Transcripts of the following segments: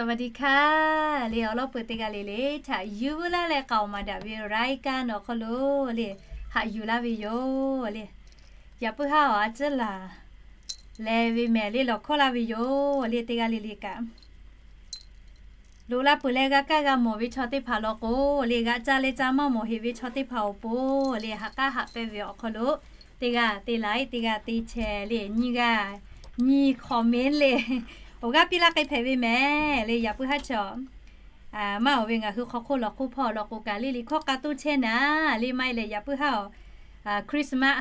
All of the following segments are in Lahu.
สวัสดีค่ะ le, awˬ lawn peuˬ teˇ g'aˇ le le htaꞈ yuˬ veu laˇ leh k'aoˍ maˍ daꞈ ve รายการ awˬ hk'aw lo le, haꞈ yuˬ laˇ ve yoˬ le. Yaꞈ puiˉ haˉ awˬ a ciˉ laˬ leh ve mehˍ le, lawˬ hkawˇ laˇ ve yoˬ le, teˇ g'aˇ le le kaꞈ. Loꞈ la peuˬ leh g'a kaˇ g'a mawˬ ve chaw teˇ hpaˍ law k'o le, g'a ca leh ca maˇ mawˬ heꞈ ve chaw teˇ hpaˍ awˬ pon le, haꞈ k'aˉ haꞈ pehnˇ ve awˬ hk'aw lo teˇ g'aˇ te like, teˇ g'aˇ te share le, nyiˇ g'aˇ nyiˇ comment le, awˬ g'aˇ piˇ laˇ k'ai hpehꞈ ve mehˍ le. Yaꞈ puiˉ haˉ chaw maˇ awˬ ve ngaˬ hui hk'aw hk'oˆ lawˬ hk'oˆ hpawˇ law k'o kaꞈ le, liꞈ hkawˇ k'a toˇ chehˇ naˍ le, maˇ heˆ leh yaꞈ puiˉ haˉ awˬ Christmas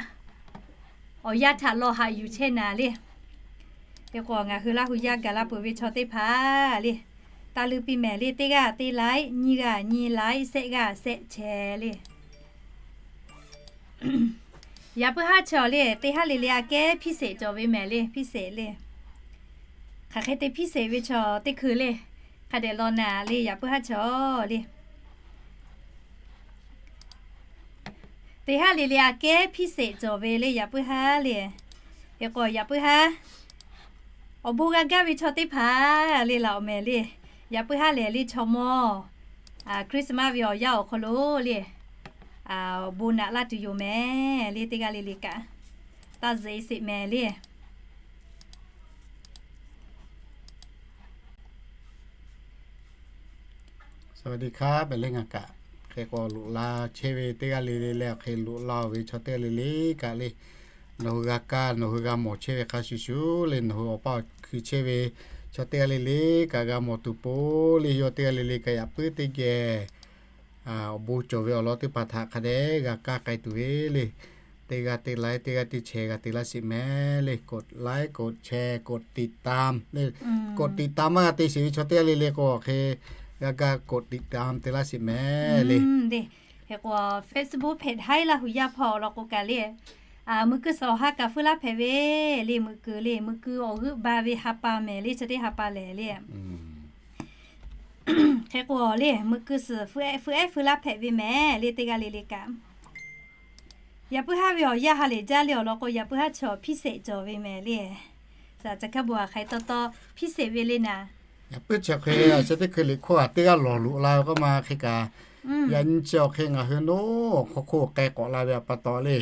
awˬ yanˇ htaꞈ law haꞈ yuˬ chehˇ naˍ le. Hk'e k'o ngaˬ hui Laˇ hu yaˇ gaˬ la peuˬ ve chaw teˇ hpaˍ le, taˇ leuˇ piˇ mehˍ le, teˇ g'aˇ te like, nyiˇ g'aˇ nyiˇ like, shehˆ g'aˇ shehˆ share le. Yaꞈ puiˉ haˉ chaw le, teˇ haˉ le le aꞈ kehˉ พิเศษ cawˬ ve mehˍ le, พิเศษ le. Hk'aˬ hk'e te พิเศษ ve chaw teˇ hkui le, hk'a dehꞈ law naˍ le, yaꞈ puiˉ haˉ chaw le. Teˇ haˉ le le aꞈ kehˉ พิเศษ cawˬ ve le, yaꞈ puiˉ haˉ le. Hk'e k'o yaꞈ puiˉ haˉ awˬ bon g'a gaˇ ve chaw teˇ hpaˍ le, laˬ awˬ mehˍ le. Yaꞈ puiˉ haˉ lehˬ le, chaw mawˇ Christmas ve awˬ yanˇ awˬ hk'aw lo le, awˬ bon naꞈ laˇ tuˬ yoˬ mehˍ le, teˇ g'aˇ le le kaꞈ taˇ zeꞈ sheˍ mehˍ le. สวัสดีครับ mehˍ le ngaˬ kaꞈ. Hk'e k'o loꞈ la chehˇ ve teˇ g'aˇ le le leh, awˬ hk'e loꞈ la ve chaw teˇ g'aˇ le le kaꞈ le, nawˬ hui g'a kaˇ nawˬ hui g'a mawˬ chehˇ ve hk'a shuˍ shuˍ le, nawˬ hui awˬ paˇ awˬ hkui chehˇ ve chaw teˇ g'aˇ le le kaꞈ g'a mawˬ tuˬ po le, yawˇ teˇ g'aˇ le le kaꞈ yaꞈ puiˉ teˇ geh awˬ bon cawˬ ve awˬ lawn teˇ hpaˍ htaꞈ hk'a dehꞈ g'a kaˇ k'ai tuˬ ve le. Teˇ g'aˇ te like, teˇ g'aˇ te share g'a te laˇ sheˍ mehˍ le. กดไลค์ กดแชร์ กดติดตาม le. กดติดตาม maˇ g'a te sheˍ ve chaw teˇ g'aˇ le le k'o, awˬ hk'e g'a kaˇ กดติดตาม te laˇ sheˍ mehˍ le. Hk'e k'o Facebook page haiˉ Laˇ hu yaˇ hpawˇ law k'o kaꞈ le, meuꞈ keu suhˍ awˬ ha kaꞈ feu laˇ hpehꞈ ve le, meuꞈ keu le, meuꞈ keu awˬ g'euˆ ba ve ha pa mehˍ le, chaw teˇ ha pa lehˬ le. Hk'e k'o le, meuꞈ keu suhˍ feu ehˉ feu laˇ hpehꞈ ve mehˍ le, teˇ g'aˇ le le kaꞈ. Yaꞈ puiˉ haˉ ve awˬ yanˇ ha lehˬ jaˇ le awˬ lawn k'o, yaꞈ puiˉ haˉ chaw พิเศษ cawˬ ve mehˍ le. Saˍ ca hkaˇ bon a hk'ai taw taw พิเศษ ve le naˍ. Yaꞈ puiˉ chaw hk'e a chi teˇ hkui liꞈ hkawˇ a teˇ g'aˇ lawˬ loꞈ la ve k'oˆ ma hk'e kaꞈ, yaꞈ nyi chi awˬ hk'e ngaˬ hui nawˉ hk'aw hk'oˆ k'ai k'awꞈ la ve a pa taw le,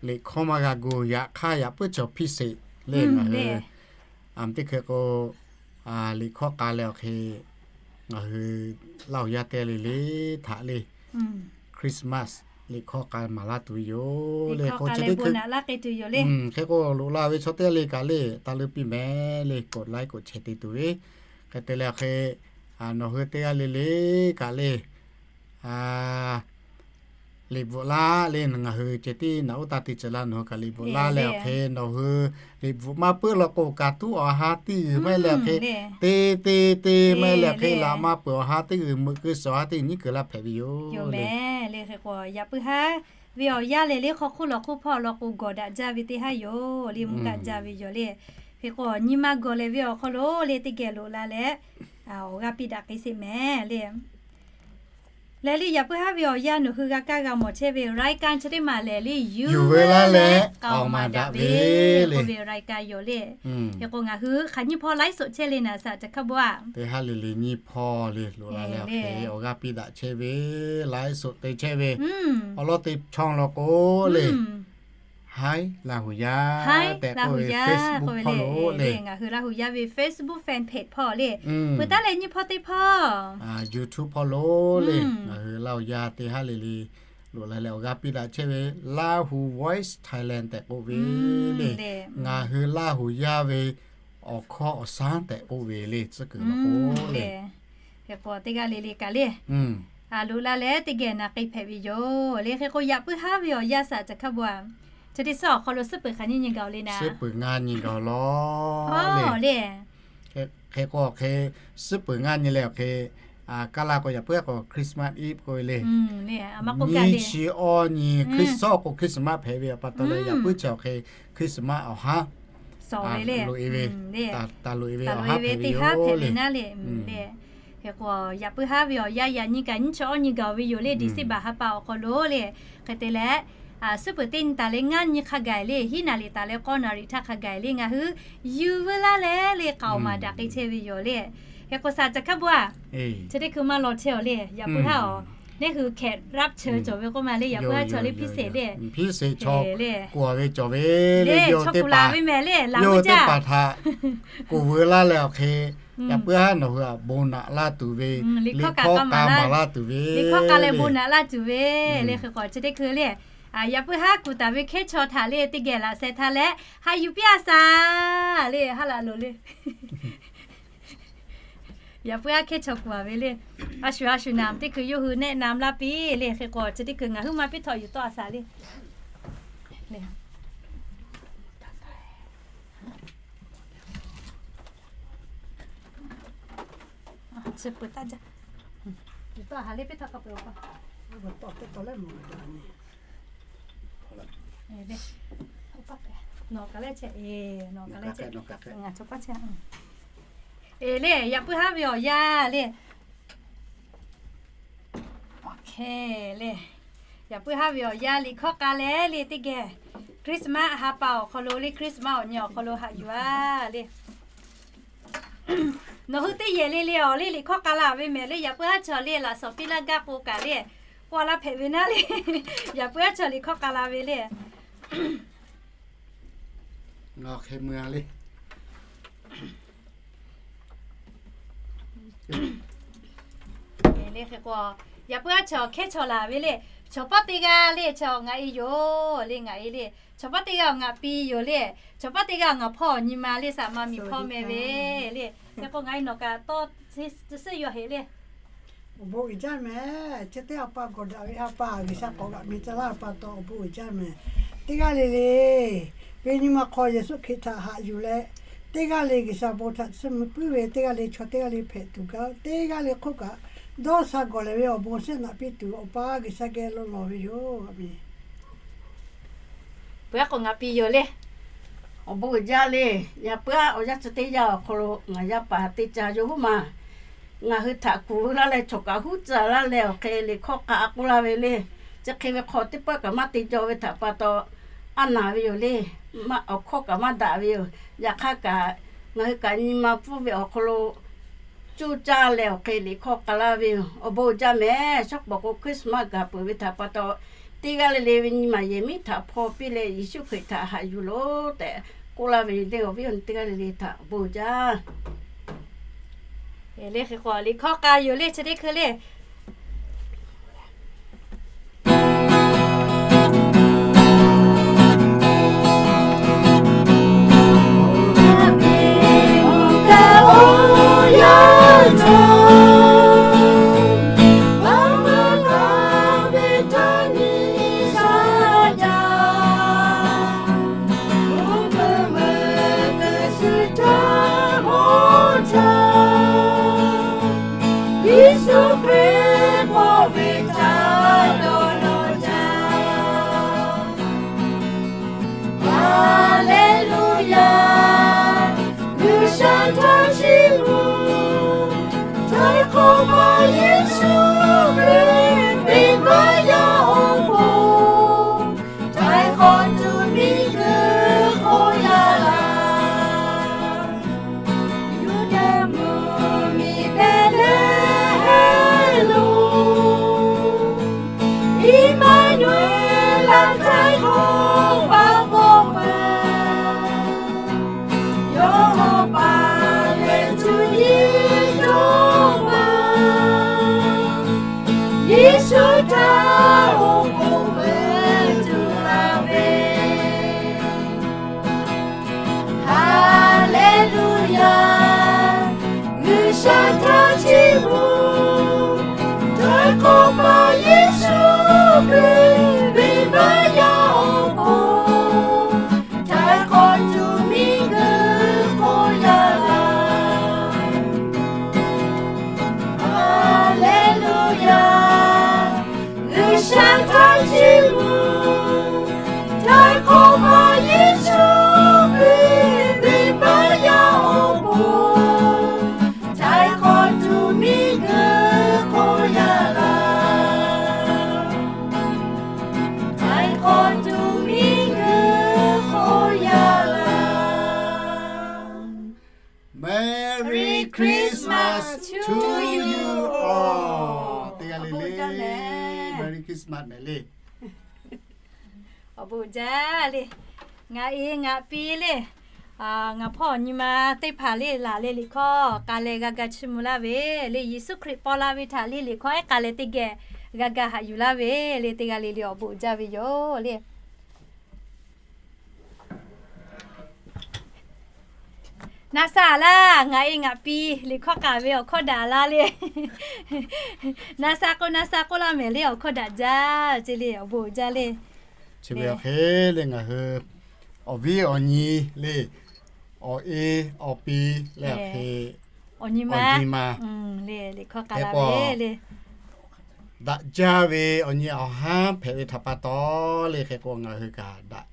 liꞈ hkawˇ maˇ g'a gu, yaꞈ hk'aˇ yaꞈ puiˉ chaw พิเศษ le ngaˬ hui. Aˬ teˇ hkui k'o, liꞈ hkawˇ k'a leh awˬ hk'e ngaˬ hui Laˇ hu yaˇ teˇ g'aˇ le le htaꞈ le Christmas liꞈ hkawˇ k'a maˍ laˇ tuˬ ve yoˬ le. K'o chi teˇ hkui hk'e k'o loꞈ la ve chaw teˇ g'aˇ le kaꞈ le, taˇ leuˇ piˇ mehˍ le, กดไลค์ กดแชร์ te tuˬ ve. Hk'e te leh awˬ hk'e nawˬ hui teˇ g'aˇ le le kaꞈ le, liꞈ bvuhꞈ laˇ le, ngaˬ hui ceh tiˉ naꞈ uˉ taˇ te ceh laˇ, nawˬ hui kaꞈ liꞈ bvuhꞈ laˇ leh awˬ hk'e nawˬ hui liꞈ bvuhꞈ maˇ puiˉ law k'o, kaꞈ tuˉ awˬ ha teˇ g'uiˬ maˇ heˆ leh awˬ hk'e te te te maˇ heˆ leh awˬ hk'e laꞈ maˇ peuˬ awˬ ha teˇ g'uiˬ, meuꞈ keu suhˍ awˬ ha teˇ g'uiˬ nyiˉ keu laˇ hpehꞈ ve yoˬ le. Le hk'e k'o yaꞈ puiˉ haˉ ve awˬ yanˇ lehˬ le, hk'aw hk'oˆ lawˬ hk'oˆ hpawˇ law k'o gawˬ daꞈ jaˇ ve teˇ haˉ yoˬ le, mvuhˇ kaꞈ jaˇ ve yoˬ le. Hk'e k'o nyi ma gawˬ leh ve awˬ hk'aw lo le teˇ geh loꞈ la leh awˬ g'aˇ piˇ daꞈ k'ai sheˍ mehˍ le. Lehˬ le yaꞈ puiˉ haˉ ve awˬ yanˇ nawˬ hui g'a kaˇ g'a mawˬ chehˇ ve รายการ chi teˇ maˬ lehˬ le, yuˬ veu laˇ leh k'aoˍ maˍ daꞈ ve le, k'oˆ ve รายการ yoˬ le. Hk'e k'o ngaˬ hui hk'aˬ nyiˇ hpawˇ ไลฟ์สด chehˇ le naˍ, saˍ ca hkaˇ bon a. Teˇ haˉ le le nyiˇ hpawˇ le loꞈ la leh awˬ hk'e awˬ g'aˇ piˇ daꞈ chehˇ ve, ไลฟ์สด te chehˇ ve awˬ lawn teˇ ช่อง law k'o le, Haiˉ Laˇ hu yaˇ tehꞈ k'oˆ ve Facebook hpawˇ lo le, ngaˬ hui Laˇ hu yaˇ ve Facebook fan page hpawˇ le, peuˬ taˉ leh nyiˇ hpawˇ teˇ hpawˇ YouTube hpawˇ lo le, ngaˬ hui Laˇ hu yaˇ teˇ haˉ le le loꞈ la leh awˬ g'aˇ piˇ daꞈ chehˇ ve Lahu Voice Thailand tehꞈ k'oˆ ve le. Ngaˬ hui Laˇ hu yaˇ ve awˬ hkawˇ awˬ shaˉ tehꞈ k'oˆ ve le, tcuhˉ kuiˬ lo k'o le. Hk'e k'o teˇ g'aˇ le le kaꞈ le, loꞈ la leh teˇ geh naˍ k'ai hpehꞈ ve yoˬ le. Hk'e k'o yaꞈ puiˉ haˉ ve awˬ yanˇ, saˍ ca hkaˇ bon a, chi teˇ suhˉ awˬ hk'aw lo suhˉ peuˬ hk'aˬ nyiˇ nyi gaˬ le naˍ. Suhˉ peuˬ ngaˇ nyi gaˬ lawˬ le. Hk'e k'o hk'e suhˉ peuˬ ngaˇ nyi leh awˬ hk'e kaˇ laˇ k'o yaꞈ puiˉ k'o Christmas Eve k'oˆ ve le. Nyiˇ chi awˇ nyi Hkriꞈ shawˉ k'o Christmas hpehꞈ ve a pa taw leh yaꞈ puiˉ chi awˬ hk'e Christmas awˬ haˉ loꞈ e ve, taˍ loꞈ e ve awˬ haˉ hpehꞈ ve yoˬ le. Hk'e k'o yaꞈ puiˉ haˉ ve awˬ yanˇ yaꞈ nyi kaꞈ nyiˇ chi awˇ nyi gaˬ ve yoˬ le, December ha pa awˬ hk'aw lo le. Hk'e te leh suhˉ peuˬ teˇ nyi taˍ leh ngaˇ nyi hk'a gaˬ le, hiˉ naˍ riˍ taˍ leh k'awˇ naˍ riˍ htaˇ hk'a gaˬ le, ngaˬ hui yuˬ veu laˇ leh le k'aoˍ maˍ daꞈ k'ai chehˇ ve yoˬ le. Hk'e k'o, saˍ caˬ hkaˉ bon a, chi teˇ hkui maˇ law chehˇ awˬ le, yaꞈ puiˉ haˉ awˬ neˇ hui แขกรับเชิญ cawˬ ve k'oˆ ma le, yaꞈ puiˉ haˉ chaw le พิเศษ le, พิเศษ chaw k'oˆ ve cawˬ ve le, chaw kuˬ la ve mehˍ le, yawˇ hui teˇ hpaˍ htaꞈ kuˬ veu laˇ leh awˬ hk'e, yaꞈ puiˉ haˉ nawˬ hui htaꞈ bon naꞈ laˇ tuˬ ve, liꞈ hkawˇ k'a maˍ laˇ tuˬ ve, liꞈ hkawˇ k'a leh bon naꞈ laˇ tuˬ ve le. Hk'e k'o, chi teˇ hkui le, yaꞈ puiˉ haˉ kuˬ taˍ ve hkehˉ chaw htaꞈ le teˇ geh laꞈ sheh htaˇ leh haꞈ yuˬ piˇ a saˍ le, haˉ laꞈ loˍ le. Yaꞈ puiˉ haˉ hkehˉ chaw kuˬ a ve le, a shu a shu naˍ teˇ hkui yawˇ hui แนะนำ laˇ piˇ le. Hk'e k'o, chi teˇ hkui ngaˬ huiˉ ma piˇ htawꞈ yuˬ tawˆ a saˍ le. Chi peuˬ taˇ jaˇ. Yuˬ tawˆ a ha le piˇ htawꞈ k'a peuˬ awˬ pa. Nawˬ kaˬ leh chehˇ, nawˬ kaˬ leh chehˇ, ngaˬ chaw paˇ chehˇ. Eˬ le, yaꞈ puiˉ haˉ ve awˬ yanˇ le. Awˬ hk'e le, yaꞈ puiˉ haˉ ve awˬ yanˇ liꞈ hkawˇ k'a leh le teˇ geh Christmas ha pa awˬ hk'aw lo le, Christmas awˬ nyi awˬ hk'aw lo haꞈ yuˬ a le. Nawˬ hui teˇ yehˬ le le awˬ le liꞈ hkawˇ k'a la ve mehˍ le, yaꞈ puiˉ haˉ chaw le laꞈ shawˍ piˇ laˇ gaˇ k'o kaꞈ le, k'oˆ laˇ hpehꞈ ve naˉ le. Yaꞈ puiˉ haˉ chaw liꞈ hkawˇ k'a la ve le. Ngaˬ hk'e mui a le. Le hk'e k'o, yaꞈ puiˉ haˉ chaw hkehˉ chaw laˬ ve le. Chaw paˇ teˇ g'aˇ le, chaw ngaˬ e yoˬ le, ngaˬ e le. Chaw paˇ teˇ g'aˇ awˬ ngaˬ pi yoˬ le. Chaw paˇ teˇ g'aˇ awˬ ngaˬ hpawˇ awˬ nyi ma le, saˍ ma miˬ hpawˇ meh ve le. Hk'e k'o, ngaˬ e nawˬ kaꞈ tawˇ chi suhˉ yaw heꞈ le. Awˬ bon uiˍ jaˇ mehˍ. Chi teˇ ha pa gawˬ daꞈ ve ha pa G'uiˬsha k'awꞈ g'aꞈ mi ca laˇ pa taw awˬ bon uiˍ jaˇ mehˍ. Teˇ g'aˇ le le ve nyi ma hk'aw Yeˍsuˆ Hkriꞈ htaꞈ haꞈ yuˬ leh, teˇ g'aˇ le G'uiˬsha bon htaꞈ chiˇ mvuh puiˉ ve, teˇ g'aˇ le chaw teˇ g'aˇ le hpehꞈ tuˬ gaˇ, teˇ g'aˇ le hk'oˆ kaꞈ dawˇ sha gawˬ lehˬ ve awˬ bon shiˉ naꞈ piˇ tuˬ Awˬ pa G'uiˬsha geh lo lawˬ ve yoˬ. Peuˬ a k'o ngaˬ pi yoˬ le. Awˬ bon uiˍ jaˇ le. Yaꞈ puiˉ haˉ awˬ yanˇ chi teˇ yanˇ awˬ hk'aw lo ngaˬ yaˇ paˍ teˇ ca yawˇ huiˉ ma ngaˬ hui htaꞈ kuˬ veu laˇ leh, chaw kaꞈ huˉ tcuh laˇ leh awˬ hk'e liꞈ hkawˇ k'a k'oˆ laˇ ve le. Chi hk'e ve hk'aw teˇ pawˆ kaꞈ maˇ te jaw ve htaꞈ pa taw, aˉ naˍ ve yoˬ le. Awˬ hkawˇ kaꞈ maˇ daꞈ ve yoˬ. Yaꞈ hk'aˇ kaꞈ ngaˬ hui kaꞈ nyi ma pfuhˇ ve awˬ hk'aw lo cuˇ caˇ leh awˬ hk'e liꞈ hkawˇ k'a laˇ ve yoˬ. Awˬ bon uiˍ jaˇ mehˍ. Shawˉ pawˍ k'o Christmas gaˬ peuˬ ve htaꞈ pa taw, teˇ g'aˇ le le ve nyi ma yehˬ miˉ htaꞈ hpaw piˇ leh Yeˍsuˆ Hkriꞈ htaꞈ haꞈ yuˬ loˬ tehꞈ k'oˆ laˇ ve le. Awˬ viˉ awˬ nyi teˇ g'aˇ le le htaꞈ awˬ bon uiˍ jaˇ. Eˬ le, hk'e k'o liꞈ hkawˇ k'a yoˬ le, chi teˇ hkui le. Yeˍsuˆ Hkriꞈ paw ve htaꞈ dawˇ nawˬ jaˇ. Haˍleˍluˍyaˍ, G'uiˬsha htaꞈ chiˇ mvuh, htaiˍ hk'awꞈ ma Yeˍsuˆ Hkriꞈ venˇbaˆ yaˇ awˬ pon, htaiˍ hk'awꞈ tuˬ miˬguiˬ hk'oˆ yaˇ laˇ. Yuˇdaꞈ mvuhˇmiˬ Behˍlehˍhehnˍ lo, Eˍmaˍnuˍeˍlaˆ htaiˍ hk'awꞈ paˍ k'awꞈ peuˬ, yawˇ hawˉ paˍ leh cuˇ yiˍ cawˬ maˇ Merry Christmas to you all. Teˇ g'aˇ le le, Merry Christmas mehˍ le. Awˬ bon jaˇ le. Ngaˬ e ngaˬ pi le, ngaˬ hpawˇ awˬ nyi ma teˇ hpaˍ le laˬ le liꞈ hkawˇ k'a leh g'a ga chiˇ mvuh laˇ ve le. Yeˍsuˆ Hkriꞈ paw la ve htaꞈ le liꞈ hkawˇ ehˉ k'a leh teˇ geh g'a ga haꞈ yuˬ laˇ ve le. Teˇ g'aˇ le le awˬ bon jaˇ ve yoˬ le. Na sha laˇ, ngaˬ e ngaˬ pi liꞈ hkawˇ k'aˍ ve awˬ hkawˇ daꞈ laˇ le. Na sha k'o na sha k'oˆ laˇ mehˍ le, awˬ hkawˇ daꞈ jaˇ ce le, awˬ bon jaˇ le. Chi ve awˬ hk'e le ngaˬ hui awˬ viˉ awˬ nyi le, awˬ e awˬ pi le awˬ hk'e awˬ nyi ma le, liꞈ hkawˇ k'aˍ la ve le. Daꞈ jaˇ ve awˬ nyi awˬ haˉ hpehꞈ ve htaꞈ pa taw le hk'e k'o ngaˬ hui kaꞈ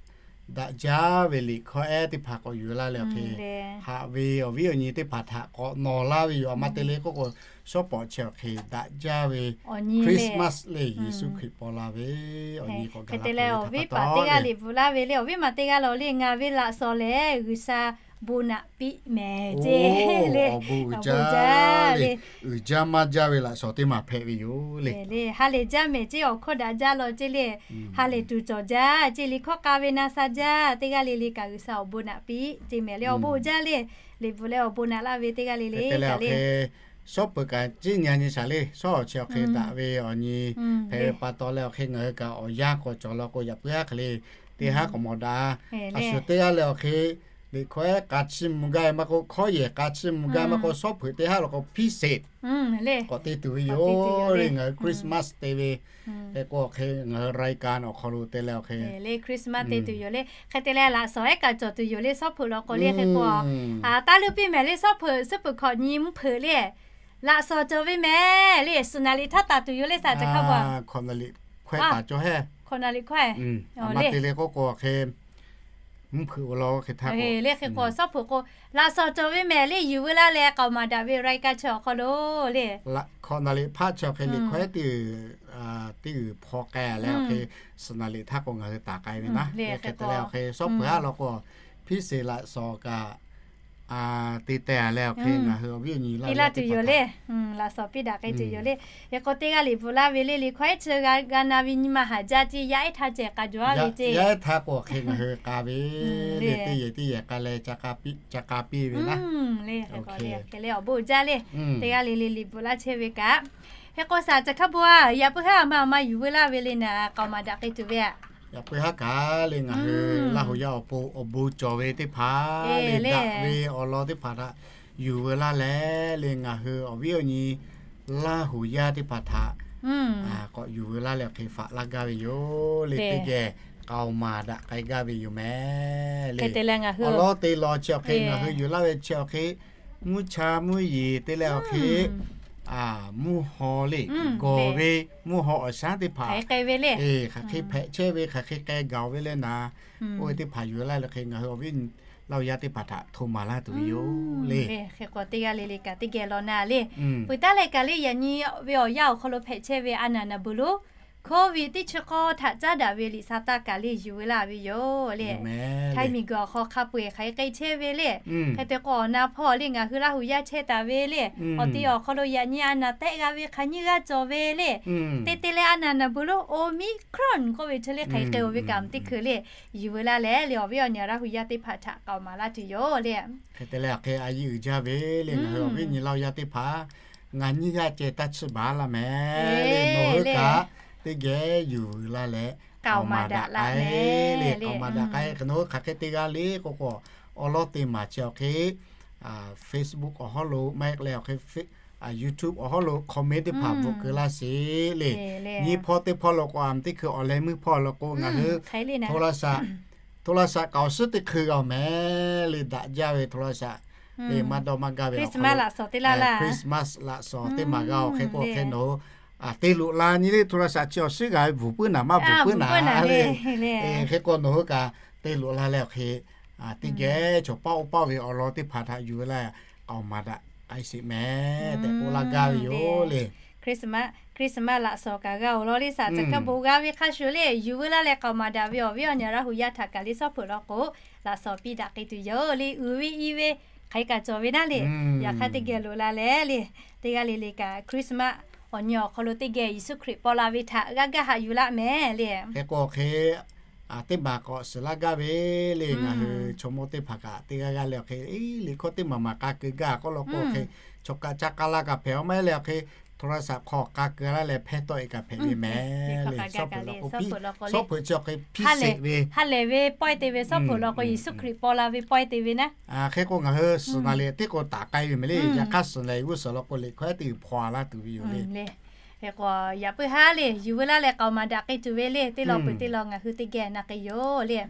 daꞈ jaˇ ve liꞈ hkawˇ ehˉ teˇ hpaˍ k'awꞈ yuˬ laˇ leh awˬ hk'e, haꞈ ve awˬ viˉ awˬ nyi teˇ hpaˍ htaꞈ k'awꞈ nawˬ laˇ ve yoˬ. A ma te le k'oˆ k'o, shawˉ pawˍ chi awˬ hk'e daꞈ jaˇ ve Christmas le, Yeˍsuˆ Hkriꞈ paw la ve awˬ nyi k'awꞈ gaˬ la ve htaꞈ pa taw le, liꞈ bvuhꞈ laˇ ve le. Awˬ viˉ ma teˇ g'aˇ lawˬ le, ngaˬ ve laꞈ shawˍ lehˬ G'uiˬsha bon naꞈ piˇ mehˍ ce le. Awˬ bon uiˍ jaˇ le. Uiˍ jaˇ maˇ jaˇ ve laꞈ shawˍ teˇ maˬ hpehꞈ ve yoˬ le. Ha lehˬ jaˇ mehˍ ce, awˬ hkawˇ daꞈ jaˇ law ce le. Ha lehˬ tuˬ cawˬ jaˇ ce, liꞈ hkawˇ k'a ve na sha jaˇ, teˇ g'aˇ le le kaꞈ G'uiˬsha awˬ bon naꞈ piˇ ce mehˍ le. Awˬ bon uiˍ jaˇ le. Liꞈ bvuhꞈ leh awˬ bon naꞈ laˇ ve teˇ g'aˇ le le kaꞈ le. Shawˉ peuˬ kaꞈ ciˉ nyi nyi shaˍ le, shawˉ awˬ chi awˬ hk'e daꞈ ve awˬ nyi hpehꞈ ve pa taw leh awˬ hk'e ngaˬ hui kaꞈ awˬ yanˇ k'awꞈ cawˬ law k'o yaꞈ puiˉ haˉ hk'e le, teˇ haˉ k'awꞈ mawˬ daꞈ. A shu teˇ g'aˇ leh awˬ hk'e liꞈ hkawˇ ehˉ k'a chiˇ mvuh gaˇ ve maˇ k'oˆ, hkawˇ yehˬ k'a chiˇ mvuh gaˇ ve maˇ k'oˆ, shawˉ peuˬ teˇ haˉ law k'o piˇ sheˍ k'awꞈ te tuˬ ve yoˬ le. Ngaˬ hui Christmas te ve hk'e k'o awˬ hk'e ngaˬ hui รายการ awˬ hk'aw lo te leh awˬ hk'e le Christmas te tuˬ yoˬ le. Hk'e te leh laꞈ shawˍ ehˉ kaꞈ cawˬ tuˬ yoˬ le, shawˉ hpeuꞈ law k'o le hk'e k'o, taˇ leuˇ piˇ mehˍ le, shawˉ hpeuꞈ suhˉ peuˬ hkawꞈ nyi mvuhˇ hpeuꞈ le. Laꞈ shawˍ cawˬ ve mehˍ le, suhˍ naˍ liꞈ htaˇ taˍ tuˬ yoˬ le, shaˍ ca hk'a ba. Hkawꞈ naˍ liꞈ hkawehˇ taˍ cawˇ hehˉ. Hkawꞈ naˍ liꞈ hkawehˇ. A ma te le k'oˆ k'o awˬ hk'e mvuhˇ hpeuꞈ law hk'e htaˇ le hk'e k'o shawˉ hpeuꞈ k'o laꞈ shawˍ cawˬ ve mehˍ le, yuˬ veu laˇ leh k'aoˍ maˍ daꞈ ve รายการ chi awˬ hk'aw lo le. Hkawꞈ naˍ liꞈ hpaˇ chi awˬ hk'e liꞈ hkawehˇ teˇ g'uiˬ hpaw k'ai leh awˬ hk'e, suhˍ naˍ liꞈ htaˇ k'o ngaˬ hui taˍ k'ai ve naˉ le. Hk'e te leh awˬ hk'e shawˉ peuˬ haˉ law k'o, piˇ sheˍ laꞈ shawˍ kaꞈ te teh leh awˬ hk'e ngaˬ hui awˬ viˉ awˬ nyi laˇ tuˬ yoˬ le. Laꞈ shawˍ piˇ daꞈ k'ai tuˬ yoˬ le. Hk'e k'o teˇ g'aˇ liꞈ bvuhꞈ laˇ ve le, liꞈ hkawehˇ chi g'a na ve nyi ma haˍ jaˇ ce, yaˇ ehˉ htaˇ ceh k'a jaw ve ce. Yaˇ ehˉ htaˇ k'o awˬ hk'e ngaˬ hui k'a ve le, teˇ yehˬ teˇ yehˬ k'a leh ca k'a piˇ ve naˉ le. Hk'e le awˬ bon jaˇ le. Teˇ g'aˇ le le liꞈ bvuhꞈ laˇ chehˇ ve kaꞈ, hk'e k'o shaˍ ca hk'a bon a, yaꞈ puiˉ haˉ a ma a ma yuˬ veu laˇ ve le naˍ, k'aoˍ maˍ daꞈ k'ai tuˬ ve a. Yaꞈ puiˉ haˉ kaꞈ le ngaˬ hui Laˇ huˍ yaˇ awˬ pon awˬ bon cawˬ ve teˇ hpaˍ le, daꞈ ve awˬ lawn teˇ hpaˍ htaꞈ yuˬ veu laˇ leh le ngaˬ hui awˬ viˉ awˬ nyi Laˇ huˍ yaˇ teˇ hpaˍ htaꞈ k'awꞈ yuˬ veu laˇ leh awˬ hk'e faꞈ laˇ gaˇ ve yoˬ le. Teˇ geh k'aoˍ maˍ daꞈ k'ai gaˇ ve yoˬ mehˍ le. Awˬ lawn te law chi awˬ hk'e ngaˬ hui yuˬ laˇ ve chi awˬ hk'e mvuhˇ cha mvuhˇ yeˬ te leh awˬ hk'e mvuhˇ haw le, gawˬ ve mvuhˇ haw awˬ shaˉ teˇ hpaˍ hk'aˬ hk'e hpehꞈ chehˇ ve, hk'aˬ hk'e k'ai gaˬ ve le naˍ, oˇ ve teˇ hpaˍ yuˬ laˇ leh hk'e ngaˬ hui awˬ viˉ Laˇ huˍ yaˇ teˇ hpaˍ htaꞈ hto maˍ laˇ tuˬ ve yoˬ le. Hk'e k'o teˇ g'aˇ le le kaꞈ teˇ geh law na le. Peuˬ taˉ leh kaꞈ le yaꞈ nyi ve awˬ yanˇ awˬ hk'aw lo hpehꞈ chehˇ ve a naˍ naˍ beuˬ lo COVID teˇ chi k'awˇ htaꞈ caˉ daꞈ ve liꞈ sa taˇ kaꞈ le yuˬ veu laˇ ve yoˬ le. Htaiˇ miˬ guiˬ awˬ hk'aw hk'a peu-eˬ hk'aˬ hk'e k'ai chehˇ ve le. Hk'e te k'o awˬ na hpawˇ le ngaˬ hui Laˇ huˍ yaˇ chehˇ taˍ ve le. Awˬ te awˬ hk'aw lo yaꞈ nyi a naˍ tehˆ g'a ve hk'aˬ nyiˇ g'aˇ cawˬ ve le. Te te leh a naˍ naˍ beuˬ lo Omicron k'oˆ ve chi le hk'aˬ hk'e k'ai-o ve kaꞈ teˇ hkui le yuˬ veu laˇ leh le awˬ viˉ awˬ nyi Laˇ huˍ yaˇ teˇ hpaˍ htaꞈ k'aoˍ maˍ laˇ tuˬ yoˬ le. Hk'e te leh awˬ hk'e a yiˇ uiˍ jaˇ ve le ngaˬ hui awˬ viˉ awˬ nyi Laˇ huˍ yaˇ teˇ hpaˍ ngaˬ nyiˇ g'aˇ ceh taˇ chiˇ baˬ laˇ mehˍ le. Nawˬ hui kaꞈ teˇ geh yuˬ veu laˇ leh k'aoˍ maˍ daꞈ k'ai le. K'aoˍ maˍ daꞈ k'ai hk'e nawˬ hui hk'aˬ hk'e te g'a le k'o k'o, awˬ lawn te maˍ chi awˬ hk'e Facebook awˬ hawˉ lo maˇ heˆ leh awˬ hk'e YouTube awˬ hawˉ lo comment teˇ hpaˍ bvuhꞈ keu laˇ sheˍ le. Nyiˇ hpawˇ teˇ hpawˇ lo k'o a teˇ hkui awˬ leh meuˇ hpawˇ lo k'o ngaˬ hui โทรศัพท์ โทรศัพท์ kaꞈ awˬ suhˉ teˇ hkui g'a mehˍ le daꞈ jaˇ ve โทรศัพท์ le maˇ dawˇ maˇ gaˇ ve awˬ hk'aw lo Christmas laꞈ shawˍ teˇ maˬ g'a awˬ hk'e k'o hk'e nawˬ hui te loꞈ la nyi le โทรศัพท์ chi awˬ suhˉ g'a ve bvuhˬ puiˉ naˍ maˇ bvuhˬ puiˉ naˍ le. Hk'e k'o nawˬ hui kaꞈ te loꞈ la leh awˬ hk'e teˇ geh chaw paˆ oˇ paˆ ve awˬ lawn teˇ hpaˍ htaꞈ yuˬ ve laˇ k'aoˍ maˍ daꞈ k'ai sheˍ mehˍ tehꞈ k'oˆ laˇ gaˇ ve yoˬ le. Christmas laꞈ shawˍ kaꞈ g'a-oˬ law le shaˍ ca hk'a bon g'a ve hk'a shuˍ le yuˬ veu laˇ leh k'aoˍ maˍ daꞈ ve awˬ viˉ awˬ nyi Laˇ huˍ yaˇ htaꞈ kaꞈ le shawˉ peuˬ law k'o laꞈ shawˍ piˇ daꞈ k'ai tuˬ yoˬ le. Uiˍ ve i ve hk'aˬ hk'e kaꞈ cawˬ ve naˉ le. Yaꞈ hk'aˇ teˇ geh loꞈ la leh le, teˇ g'aˇ le le kaꞈ Christmas awˬ nyi awˬ hk'aw lo teˇ geh Yeˍsuˆ Hkriꞈ paw la ve htaꞈ g'aˇ gaˇ haꞈ yuˬ laˇ mehˍ le. Hk'e k'o hk'e, teˇ maˬ k'awꞈ shiˍ laˇ gaˇ ve le. Ngaˬ hui chaw mawˇ teˇ hpaˍ kaꞈ teˇ g'aˇ g'aˇ le awˬ hk'e, iˉ liꞈ hkawˇ teˇ maˬ maˬ k'a keu gaˇ k'oˆ law k'o hk'e, chaw kaꞈ ca k'a la kaꞈ hpehꞈ a maˇ heˆ le awˬ hk'e, htoˇraˍsaꞈ hk'aw k'a keu laˇ leh hpehˇ tawˆ e kaꞈ hpehꞈ ve mehˍ le. Shawˉ hpeuꞈ law k'o piˇ, shawˉ hpeuꞈ chi awˬ hk'e piˇ sheˍ ve, ha lehˬ ve pawehˇ te ve shawˉ hpeuꞈ law k'o Yeˍsuˆ Hkriꞈ paw la ve pawehˇ te ve naˉ. Hk'e k'o ngaˬ hui suhˍ naˍ riˍ teˇ k'o taˍ k'ai ve mehˍ le. Yaꞈ hk'aˇ suhˍ naˍ riˍ g'uˇ suhˍ law k'o liꞈ hkawˇ teˇ g'uiˬ hpaw a laˇ tuˬ ve yoˬ le. Hk'e k'o yaꞈ puiˉ haˉ le, yuˬ veu laˇ leh k'aoˍ maˍ daꞈ k'ai tuˬ ve le, teˇ law peuˬ teˇ law ngaˬ hui teˇ geh na k'ai yoˬ le.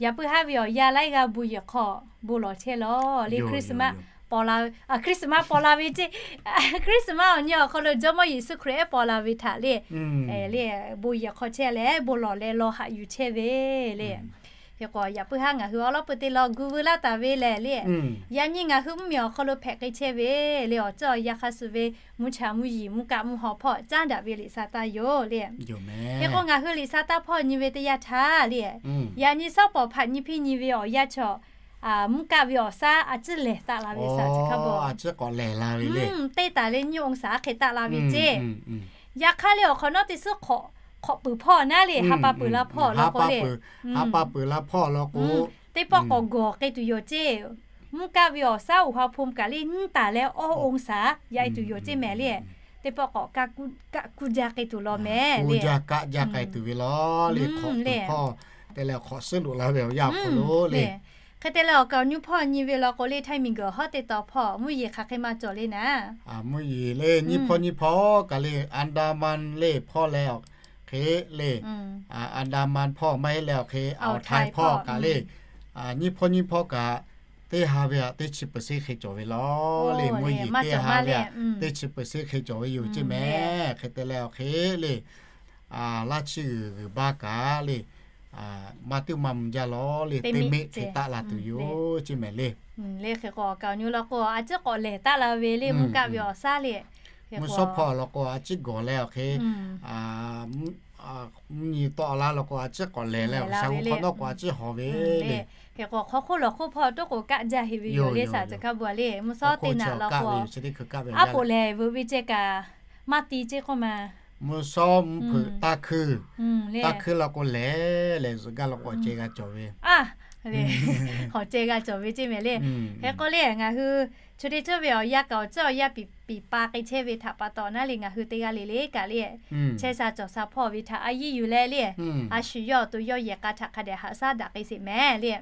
Yaꞈ puiˉ haˉ ve awˬ yanˇ laiˉ g'aˇ bon yehˬ hk'aw bon lawˬ chehˇ lawˬ le. Christmas paw la, Christmas paw la ve ceˇ, Christmas awˬ nyi awˬ hk'aw lo Jawˇmawˇ Yeˍsuˆ Hkriꞈ ehˉ paw la ve htaꞈ le, le bon yehˬ hk'aw chehˇ leh bon lawˬ leh law haꞈ yuˬ chehˇ ve le. Hk'e k'o yaꞈ puiˉ haˉ ngaˬ hui awˉ lawˉ peuˬ teˇ law gu veu laˇ taˍ ve lehˬ le, yaꞈ nyi ngaˬ hui mvuhˇmiˬ awˬ hk'aw lo hpehꞈ k'ai chehˇ ve le, awˬ ceuˬ awˬ yanˇ hk'a shuˍ ve mvuhˇ cha mvuhˇ yeˬ mvuhˇ kaˆ mvuhˇ haw hpawˇ caˉ daꞈ ve liꞈ sa taˇ yoˬ le. Hk'e k'o ngaˬ hui liꞈ sa taˇ hpawˇ nyi ve teˇ yanˇ htaˇ le, yaꞈ nyi shawˉ pawˍ hpaꞈ nyi hpiˇ nyi ve awˬ yanˇ chaw mvuhˇ kaˆ ve awˬ shaˉ a ciˉ lehˬ taˆ la ve saˍ chi hk'a bvuhꞈ, teˇ taˍ leh nyiˇ องศา hk'e taˆ la ve ceˇ. Yaꞈ hk'aˇ le awˬ hk'awꞈ nawˉ teˇ suhˉ hk'awꞈ peuˬ hpawˇ naˉ le, ha pa peuˬ la hpawˇ law k'o le, ha pa peuˬ la hpawˇ law k'o, teˇ pawˆ k'awꞈ gawˬ k'ai tuˬ yoˬ ceˇ. Mvuhˇ kaˆ ve awˬ shaˉ oˬ ha hpu kaꞈ le nyiˇ taˍ leh awˇ องศา yaꞈ e tuˬ yoˬ ceˇ mehˍ le. Teˇ pawˆ k'awꞈ kaˆ kuˇ jaˇ k'ai tuˬ law mehˍ le. Kaˆ jaˇ k'ai tuˬ ve law le, hk'awꞈ peuˬ hpawˇ te leh hk'awꞈ suhˉ loꞈ la ve awˬ yanˇ awˬ hk'aw lo le. Hk'e te leh awˬ kaˍ awˬ nyu hpawˇ nyi ve law k'o le, htaiˇ miˬ guiˬ hawˉ teˇ taw hpawˇ mvuhˇ yeˬ hk'aˬ hk'e maˇ cawˬ le naˉ. Mvuhˇ yeˬ le nyiˇ hpawˇ nyiˇ hpawˇ kaꞈ le, Andaman le hpawˇ leh awˬ hk'e le, Andaman hpawˇ maˇ heˆ leh awˬ hk'e Awˬ htaiˇ hpawˇ kaꞈ le, nyiˇ hpawˇ nyiˇ hpawˇ kaꞈ teˇ ha ve aꞈ teˇ chi เปอร์เซ็นต์ hk'e cawˬ ve law le. Mvuhˇ yeˬ teˇ ha ve aꞈ teˇ chi เปอร์เซ็นต์ hk'e cawˬ ve yoˬ ceˇ mehˍ. Hk'e te leh awˬ hk'e le, laˇ chiˇ g'uiˬ g'uiˬ baˇ kaꞈ le, maˇ tiˉ maˇ mvuh jaˇ law le, teˇ meˆ hk'e taˆ la tuˬ yoˬ ceˇ mehˍ le. Le hk'e k'o awˬ kaˍ awˬ nyu law k'o a ciˉ k'awꞈ lehˬ taˆ la ve le, mvuhˇ kaˆ ve awˬ shaˉ le. Mvuhˇ shawˉ hpawˇ law k'o a ciˉ gawˬ leh awˬ hk'e, mvuhˇ nyi tawˆ laˇ law k'o a ciˉ k'awꞈ lehˬ leh awˬ shaˉ g'uˇ hk'awꞈ nawˉ k'o a ciˉ hawˬ ve le. Hk'e k'o hk'aw hk'oˆ lawˬ hk'oˆ hpawˇ toˉ k'o kaˆ jaˇ heꞈ ve yoˬ le saˍ ceuˬ hkaˇ bvuhꞈ le. Mvuhˇ shawˉ teˇ naꞈ law k'o, aˉ poꞈ lehˬ veuꞈ ve ceh kaꞈ maˇ ti ceˇ k'oˆ ma. Mvuhˇ shawˉ mvuhˇ hpeuꞈ taˇ hkuiˇ, taˇ hkuiˇ law k'o lehˬ lehˬ zuhꞈ gaˇ law k'o ceh g'a cawˬ ve, k'awꞈ ceh g'a cawˬ ve ceˇ mehˍ le. Hk'e k'o le ngaˬ hui chi teˇ ceuˬ ve awˬ yanˇ kaꞈ awˬ ceuˬ awˬ yanˇ piˍ piˍ pa k'ai chehˇ ve htaꞈ pa taw naˉ le, ngaˬ hui teˇ g'aˇ le le kaꞈ le, chehˇ sha cawˬ sha hpawˇ ve htaꞈ a yiˇ yuˬ leh le, a shu yawˇ awˬ to yawˇ yehˬ k'a htaꞈ hk'a dehꞈ haꞈ shaˉ daꞈ k'ai sheˍ mehˍ le.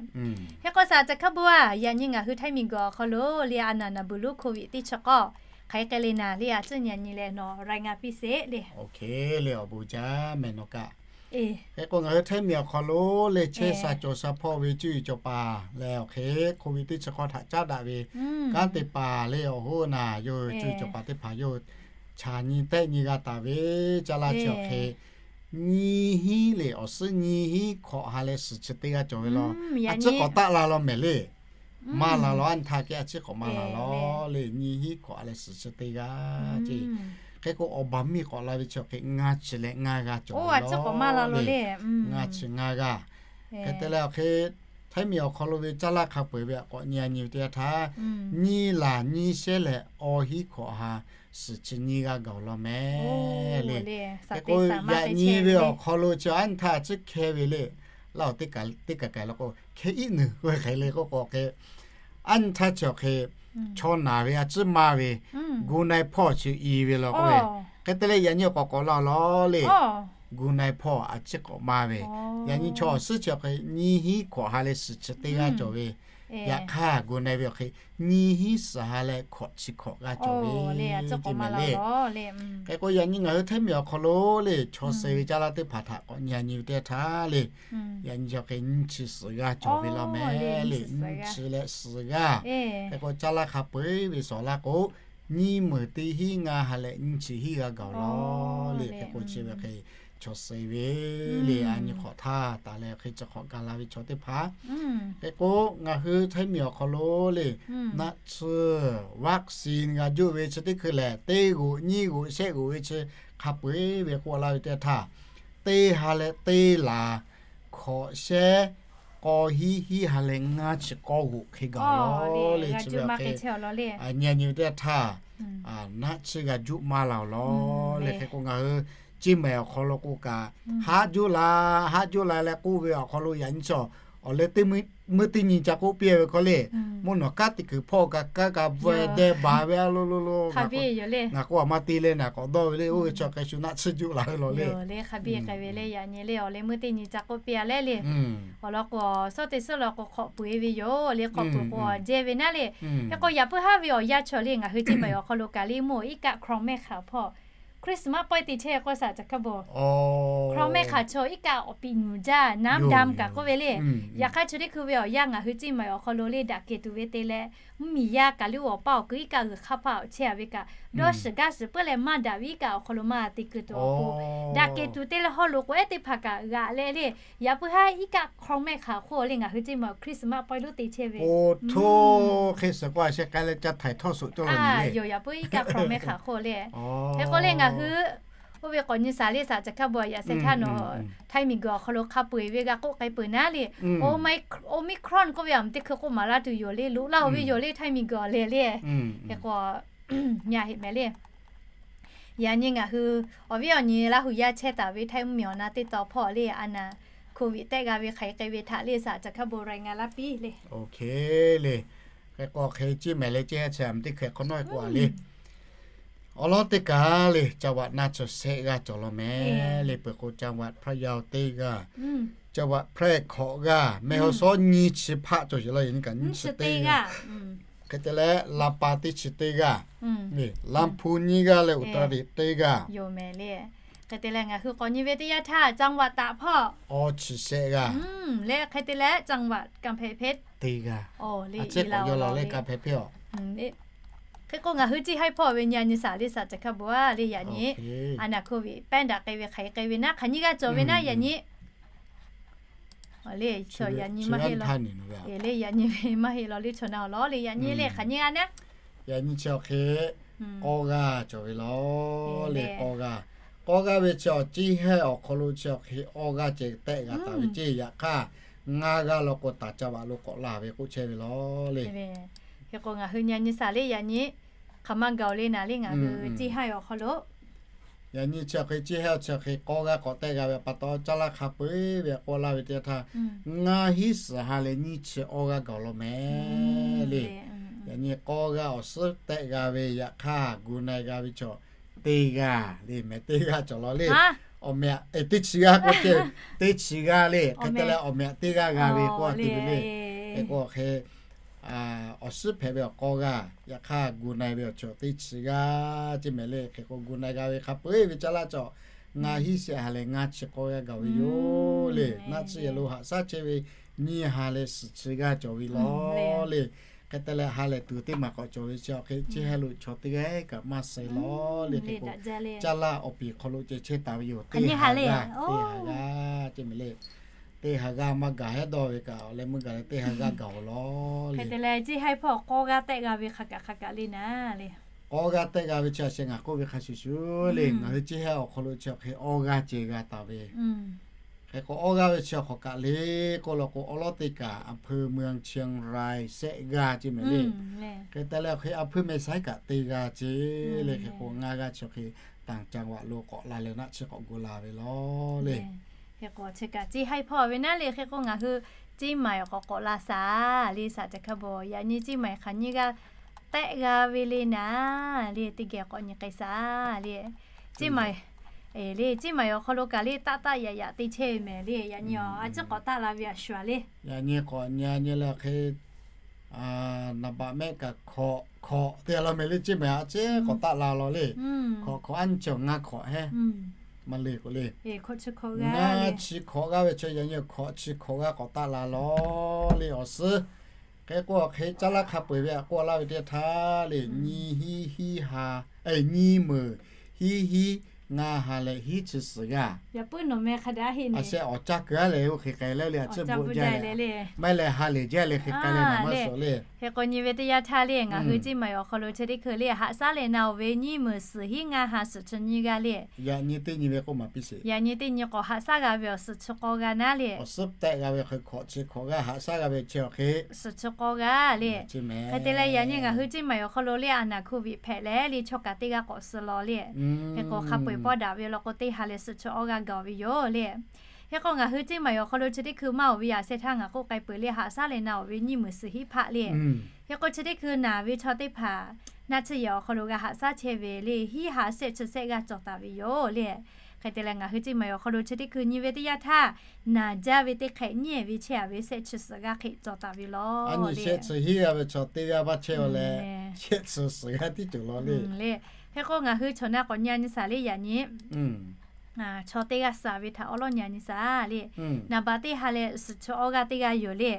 Hk'e k'o saˍ ceuˬ hkaˇ bvuhꞈ a, yaꞈ nyi ngaˬ hui htaiˇ miˬ guiˬ awˬ hk'aw lo le a naˍ naˍ buˬ lonˉ โควิด teˇ chi k'awˇ hk'aˬ hk'e k'ai le naˍ le, a ciˉ nyi nyi leh nawˬ รายงานพิเศษ le. Hk'e le awˬ bon jaˇ mehˍ nawˬ kaꞈ. Hk'e k'o ngaˬ hui htaiˇ miˬ awˬ hk'aw lo le chehˇ sha cawˬ sha hpawˇ ve cuˇ yiˍ cawˬ paˍ leh awˬ hk'e โควิด teˇ chi k'awˇ htaꞈ caˉ daꞈ ve kanˉ te paˍ le awˬ hoˉ naˍ yawˇ hui cuˇ yiˍ cawˬ paˍ teˇ hpaˍ yawˇ hui chaˍ nyi tehˆ nyi g'a taˍ ve caˇ laˇ chi awˬ hk'e nyiˇ hinˉ le awˬ suhˉ nyiˇ hinˉ hkawꞈ ha leh suhˍ chi teˇ g'aˇ cawˬ ve law. A ciˉ k'awꞈ taˆ la law mehˍ le. Maˇ la law a nyi htaˇ kehˉ a ciˉ k'awꞈ maˇ la law le, nyiˇ hinˉ hkawꞈ ha leh suhˍ chi teˇ g'aˇ ceˇ. Hk'e k'o awˬ baˬ miˇ k'awꞈ la ve chi awˬ hk'e ngaˇ chi leh ngaˇ g'aˇ cawˬ ve law le. Ngaˇ chi ngaˇ g'aˇ. Hk'e te leh awˬ hk'e htaiˇ miˬ awˬ hk'aw lo ve caˇ laˇ hk'a peu-eˬ ve a k'awꞈ nyi a nyi ve teˇ yanˇ htaˇ, nyiˇ laˬ nyiˇ shehˉ leh awˇ hinˉ hkawꞈ ha suhˍ chi nyiˇ g'aˇ gaˬ law mehˍ le. Hk'e k'o yaꞈ nyi ve awˬ hk'aw lo chi a nyi htaˇ a ciˉ hkeh ve le. Laˇ awˬ teˇ kaˬ k'ai law k'o hkeh iˉ nuˬ k'oˆ hk'e le k'oˆ k'o hk'e, a nyi htaˇ chi awˬ hk'e chaw naˬ ve a ciˉ maˇ ve, gu na-e hpawˇ chi i ve law k'oˆ ve. Hk'e te leh yaꞈ nyi k'awꞈ k'awꞈ la law le. Gu na-e hpawˇ a ciˉ k'awꞈ maˇ ve, yaꞈ nyi chaw awˬ suhˉ chi awˬ hk'e nyiˇ hinˉ hkawꞈ ha leh suhˍ chi teˇ g'aˇ cawˬ ve. Yaꞈ hk'aˇ gu na-e ve awˬ hk'e nyiˇ hinˉ suhˍ ha leh hkawꞈ chi hkawꞈ g'aˇ cawˬ ve ceˇ mehˍ le. Hk'e k'o yaꞈ nyi ngaˬ hui htaiˇ miˬ awˬ hk'aw lo le chaw suh ve caˇ laˇ teˇ hpaˍ htaꞈ k'awꞈ nyi a nyi ve teˇ yanˇ htaˇ le, yaꞈ nyi chi awˬ hk'e nyiˇ chi suhˍ g'aˇ cawˬ ve law mehˍ le. Nyiˇ chi leh suhˍ g'aˇ. Hk'e k'o caˇ laˇ hk'a peu-eˬ ve shawˍ laˇ k'o, nyiˇ meunˍ teˇ hinˉ ngaˇ ha leh nyiˇ chi hinˉ g'aˇ gaˬ law le. Hk'e k'o chi ve hk'e chaw suh ve le a nyi hk'awꞈ htaˇ taˍ leh hk'e chi hk'awꞈ gaˬ la ve chaw teˇ hpaˍ. Hk'e k'o ngaˬ hui htaiˇ miˬ awˬ hk'aw lo le, naˆ tsuhˇ vaccine g'a juˆ ve chi teˇ hkui lehˬ, teˇ g'oꞈ nyiˇ g'oꞈ shehˆ g'oꞈ ve chi hk'a peu-eˬ ve k'oˆ laˇ ve teˇ htaˇ, teˇ ha leh teˇ laˬ hkawꞈ shehˉ k'aw hiˉ hiˉ ha leh ngaˇ chi k'awˇ g'oꞈ hk'e gaˬ awˬ lawn le. Chi ve awˬ hk'e nyi nyi ve teˇ yanˇ htaˇ, naˆ tsuhˇ g'a juˆ maˇ la awˬ lawn le. Hk'e k'o ngaˬ hui Ceˇ mehˍ awˬ hk'aw lo k'o kaꞈ, haˆ juˆ la, haˆ juˆ la leh k'oˆ ve awˬ hk'aw lo yaꞈ nyi chaw awˬ leh teˇ meuˇ teˇ nyi ca k'oˆ piˇ ve hk'aw le, mvuhˇ naw kanˉ teˇ kuiˬ hpawˇ g'a kaˉ g'a bvuhˇ deh baˬ ve a lo lo lo, ngaˬ k'o a ma te leh naˬ k'awꞈ dawˇ ve le. Oˇ ve chaw hk'e shu naˆ tsuhˇ juˆ la ve law le. Hk'a biˇ k'ai ve le, yaꞈ nyi le awˬ leh meuˇ teˇ nyi ca k'oˆ piˇ a leh le. Awˬ lawn k'o, shawˉ te suhˉ law k'o hk'awꞈ peuˬ e ve yoˬ le, hk'awꞈ peuˬ k'o awˬ jehˇ ve naˉ le. Hk'e k'o yaꞈ puiˉ haˉ ve awˬ yanˇ chaw le ngaˬ hui Ceˇ mehˍ awˬ hk'aw lo kaꞈ le mvuhˇ iˉ kaˆ hkawˇ mehˆ hk'aˬ hpawˇ Christmas pawehˇ te chehˇ k'oˆ saꞈ caˬ hkaˇ bon. Hkawˇ mehˆ hk'aˬ chaw iˉ kaˆ awˬ piꞈ nuˬ jaˇ, naˉ daꞈ kaꞈ k'oˆ ve le. Yaꞈ hk'aˇ chi teˇ hkui ve awˬ yanˇ ngaˬ hui Ceˇ mehˍ awˬ hk'aw lo le daꞈ kehˬ tuˬ ve te leh, mvuhˇmiˬ yaˇ kaꞈ le awˬ paˇ awˬ ku iˉ kaˆ g'uiˬ hk'aˇ hpaˇ awˬ chehˇ a ve kaꞈ, dawˇ shiˍ gaˇ shiˍ puiˉ leh maˇ daꞈ ve iˉ kaˆ awˬ hk'aw lo maˇ te kuiˬ tuˬ awˬ pon, daꞈ kehˬ tuˬ te leh haw loꞈ k'o ehˉ teˇ hpaˍ kaꞈ g'aꞈ leh le. Yaꞈ puiˉ haˉ iˉ kaˆ hkawˇ mehˆ hk'aˬ hk'oˆ le ngaˬ hui Ceˇ mehˍ Christmas pawehˇ lo te chehˇ ve, hk'e suh k'o a sheh k'ai leh ca htaiˍ htawˇ suꞈ cawˇ law nyi le. Yoˬ, yaꞈ puiˉ iˉ kaˆ hkawˇ mehˆ hk'aˬ hk'oˆ le. Hk'e k'o le ngaˬ hui oˇ ve k'awꞈ nyi saˍ le saꞈ caˬ hkaˇ bon yaꞈ sheh htaˇ nawˬ Htaiˇ miˬguiˬ awˬ hk'aw lo hk'a peu eˬ ve g'a k'oˆ k'ai peuˬ naˉ le. Omicron k'oˆ ve a teˇ hkui k'oˆ maˍ laˇ tuˬ yoˬ le, loꞈ laˇ oˬ ve yoˬ le Htaiˇ miˬguiˬ awˬ leh le. Hk'e k'o nya heꞈ mehˍ le. Yaꞈ nyi ngaˬ hui awˬ viˉ awˬ nyi Laˇ hu yaˇ chehˇ taˍ ve Htaiˇ mvuhˇmiˬ awˬ na teˇ taw hpawˇ le a naˬ COVID tehˆ g'a ve hk'aˬ hk'e k'ai ve htaꞈ le saꞈ caˬ hkaˇ bon รายงาน laˇ piˇ le. Hk'e k'o hk'e Ceˇ mehˍ leh Ceˇ ha chi a teˇ hkui hk'awꞈ nawˉ e k'o a le. Awˬ lawn teˇ kaˬ le จังหวัด naˆ tsuhˇ shehˆ g'aˇ cawˬ law mehˍ le. Peuˬ k'o จังหวัด พะเยา teˇ g'aˇ, จังหวัด แพร่ hkawꞈ g'aˇ, Mehˍ haw shawˉ nyiˇ chi hpaˆ cawˬ sheˍ law yaꞈ nyi kaꞈ nyiˇ chi teˇ g'aˇ. Hk'e te leh ลำปาง teˇ chi teˇ g'aˇ, ลำพูน nyiˇ g'aˇ leh อุตรดิตถ์ teˇ g'aˇ. Yoˬ mehˍ le. Hk'e te leh ngaˬ hui k'awꞈ nyi ve teˇ yanˇ htaˇ จังหวัด ตาก hpawˇ awˬ chi shehˆ g'aˇ le. Hk'e te leh จังหวัด กำแพงเพชร teˇ g'aˇ. A ciˉ k'awꞈ yaw laˬ leh กำแพงเพชร awˬ. Hk'e k'o ngaˬ hui Ceˇ ha hpawˇ ve nyi a nyi saˍ le saꞈ caˬ hkaˇ bon a le yaꞈ nyi a naˬ COVID pehˉ daꞈ k'ai ve hk'aˬ hk'e k'ai ve naˉ hk'aˬ nyiˇ g'aˇ cawˬ ve naˉ yaꞈ nyi le. Yaꞈ nyi maˇ heˆ law le, yaꞈ nyi ve maˇ heˆ law le chaw na awˬ lawn le yaꞈ nyi le hk'aˬ nyiˇ g'aˇ naˉ. Yaꞈ nyi chi awˬ hk'e k'awˇ g'aˇ cawˬ ve law le. K'awˇ g'aˇ, k'awˇ g'aˇ ve chi awˬ Ceˇ ha awˬ hk'aw lo chi awˬ hk'e awˇ g'aˇ ceh tehˆ g'a taˍ ve ceˇ. Yaꞈ hk'aˇ ngaˇ g'aˇ law k'o taˍ ca vaꞈ lo k'awꞈ la ve k'oˆ chehˇ ve law le. Hk'e k'o ngaˬ hui nyi a nyi saˍ le yaꞈ nyi hk'aˬ ma gaˬ le naˍ le ngaˬ hui Ceˇ ha awˬ hk'aw lo yaꞈ nyi chi awˬ hk'e Ceˇ ha chi awˬ hk'e k'awˇ g'aˇ k'awꞈ tehˆ g'a ve pa taw caˇ laˇ hk'a peu eˬ ve k'awꞈ laˇ ve teˇ yanˇ htaˇ, ngaˇ hinˉ suhˍ ha leh nyiˇ chi awˇ g'aˇ gaˬ law mehˍ le. Yaꞈ nyi k'awˇ g'aˇ awˬ suhˉ tehˆ g'a ve yaꞈ hk'aˇ gu na e g'a ve chaw teˇ g'aˇ le mehˍ. Teˇ g'aˇ cawˬ law le. Awˬ meh teˇ chi g'aˇ k'oˆ ceh, teˇ chi g'aˇ le. Hk'e te leh awˬ meh teˇ g'aˇ g'a ve k'oˆ a te ve le. Hk'e k'o hk'e awˬ suhˉ hpehꞈ ve awˬ k'awˇ g'aˇ yaꞈ hk'aˇ gu na e ve awˬ chaw teˇ chi g'aˇ ceˇ mehˍ le. Hk'e k'o gu na e g'a ve hk'a peu eˬ ve caˇ laˇ cawˬ ngaˇ hinˉ shehˆ ha leh ngaˇ chi k'awˇ g'aˇ gaˬ ve yoˬ le. Naˆ tsuhˇ yehˬ lo haꞈ shaˉ chehˇ ve nyiˇ ha leh suhˍ chi g'aˇ cawˬ ve law le. Hk'e te leh ha lehˬ tuˬ teˇ maˬ k'awꞈ cawˬ ve chi awˬ hk'e Ceˇ ha lo chaw teˇ g'aˇ kaꞈ maˇ suh law le. Hk'e k'o caˇ laˇ awˬ piˍ hk'aw lo ceh chehˇ taˍ ve yoˬ. Teˇ ha g'aˇ, teˇ ha g'aˇ ceˇ mehˍ le. Teˇ ha g'aˇ maˇ gaˬ hehˉ dawˇ ve kaꞈ awˬ leh meuˇ gaˬ leh teˇ ha g'aˇ gaˬ awˬ law le. Hk'e te leh Ceˇ ha hpawˇ k'awˇ g'aˇ tehˆ g'a ve hk'a kaꞈ hk'a kaꞈ le naˍ le. K'awˇ g'aˇ tehˆ g'a ve chi a sheh ngaˬ k'oˆ ve hk'a shuˍ shuˍ le. Ngaˬ hui Ceˇ ha awˬ hk'aw lo chi awˬ hk'e awˇ g'aˇ ceh g'a taˍ ve. Hk'e k'o awˇ g'aˇ ve chi awˬ hk'awꞈ kaꞈ le k'oˆ law k'o awˬ lawn teˇ kaˬ อำเภอเมืองเชียงราย shehˆ g'aˇ ceˇ mehˍ le. Hk'e te leh awˬ hk'e อำเภอแม่สาย kaꞈ teˇ g'aˇ ceˇ le. Hk'e k'o ngaˇ g'aˇ chi awˬ hk'e taˍ ca vaꞈ lo k'awꞈ la leh naˆ tsuhˇ k'awꞈ gu la ve law le. Hk'e k'o chi kaꞈ Ceˇ ha hpawˇ ve naˉ le. Hk'e k'o ngaˬ hui Ceˇ maiˍ awˬ k'awꞈ k'awꞈ la shaˍ le saꞈ caˬ hkaˇ bon. Yaꞈ nyi Ceˇ maiˍ hk'aˬ nyiˇ g'aˇ tehˆ g'a ve le naˍ le. Teˇ geh k'awꞈ nyi k'ai shaˍ le. Ceˇ maiˍ le Ceˇ maiˍ awˬ hk'aw lo kaꞈ le taˆ taˆ yaꞈ yaꞈ te chehˇ ve mehˍ le. Yaꞈ nyi a ciˉ k'awꞈ taˆ la ve a shuˍ a le. Yaꞈ nyi k'awꞈ nyi a nyi le hk'e naˍ baꞈ mehˆ kaꞈ hkawꞈ hkawꞈ te law mehˍ le. Ceˇ maiˍ a ciˉ k'awꞈ taˆ la law le. Hkawꞈ hkawꞈ a nyi chi awˬ ngaˇ hkawꞈ hehˉ maˇ le k'o le. Ngaˇ chi hkawꞈ g'aˇ ve chi yaꞈ nyi hkawꞈ chi hkawꞈ g'aˇ k'awꞈ taˆ la law le awˬ suhˉ. Hk'e k'o awˬ hk'e caˇ laˇ hk'a peu eˬ ve a k'oˆ laˇ ve teˇ htaˇ le nyiˇ hinˉ hiˉ ha, nyiˇ meunˍ hiˉ hiˉ ngaˇ ha leh hiˉ chi suhˍ g'aˇ. Yaꞈ puiˉ nawˬ meh hk'a daꞈ heˆ ne. A sheh awˬ caˇ keu aˇ leh oˇ hk'e k'ai leh le, a tcuhˉ bvuhˆ jaˇ leh, maˇ heˆ leh ha lehˬ jaˇ leh hk'e k'ai leh naˍ maˇ suhˍ le. Hk'e k'o nyi ve teˇ yanˇ htaˇ le, ngaˬ hui Ciˇ maˍ awˬ hk'aw lo chi teˇ hkui le, haꞈ shaˉ leh na oˬ ve nyiˇ meunˍ suhˍ hiˉ ngaˇ ha suhˍ chi nyiˇ g'aˇ le. Yaꞈ nyi teˇ nyi ve k'oˆ maˍ piˇ sheˍ. Yaꞈ nyi teˇ nyi k'awꞈ haꞈ shaˉ g'a ve awˬ suhˍ chi k'aw g'a naˉ le. Awˬ suhˉ tehˆ g'a ve hk'e hkawꞈ chi hkawꞈ g'aˇ haꞈ shaˉ g'a ve chi awˬ hk'e suhˍ chi k'aw g'a le. Hk'e te leh yaꞈ nyi ngaˬ hui Ciˇ maˍ awˬ hk'aw lo le, a naˍ hkoˇ viꞈ hpehꞈ leh le, chaw kaꞈ teˇ g'aˇ k'awꞈ suh law le. Hk'e k'o hk'a peu-eˬ pawˇ daꞈ ve law k'o, teˇ ha leh suhˍ chi awˇ g'aˇ gaˬ ve yoˬ le. Hk'e k'o ngaˬ hui Ciˇ maˍ awˬ hk'aw lo chi teˇ hkui maˇ oˬ ve yaꞈ sheh htaˇ ngaˬ k'oˆ k'ai peuˬ le, haꞈ shaˉ leh na oˬ ve nyiˇ meunˍ suhˍ hiˉ hpaˆ le. Hk'e k'o chi teˇ hkui naˬ ve chaw teˇ hpaˍ naˆ tsuhˇ yehˬ awˬ hk'aw lo g'a haꞈ shaˉ chehˇ ve le, hiˉ ha shehˆ chi shehˆ g'aˇ cawˬ taˍ ve yoˬ le. Hk'e te leh ngaˬ hui Ciˇ maˍ awˬ hk'aw lo chi teˇ hkui nyi ve teˇ yanˇ htaˇ, naˬ jaˇ ve teˇ hk'ehꞈ nyiˇ ehˍ ve chehˇ a ve shehˆ chi suhˍ g'aˇ hk'e cawˬ taˍ ve law le. Shehˆ chi hiˉ g'aˇ ve chaw teˇ g'aˇ maˇ chehˇ a leh, shehˆ chi suhˍ g'aˇ tiˉ cawˬ law le. Le, hk'e k'o ngaˬ hui chaw naˆ k'awꞈ nyi nyi shaˍ le yaꞈ nyi. Chaw teˇ g'aˇ suh ve htaꞈ awˉ lawˉ nyi nyi shaˍ le. Naˍ baꞈ teˇ ha leh suhˍ chi awˇ g'aˇ teˇ g'aˇ yoˬ le.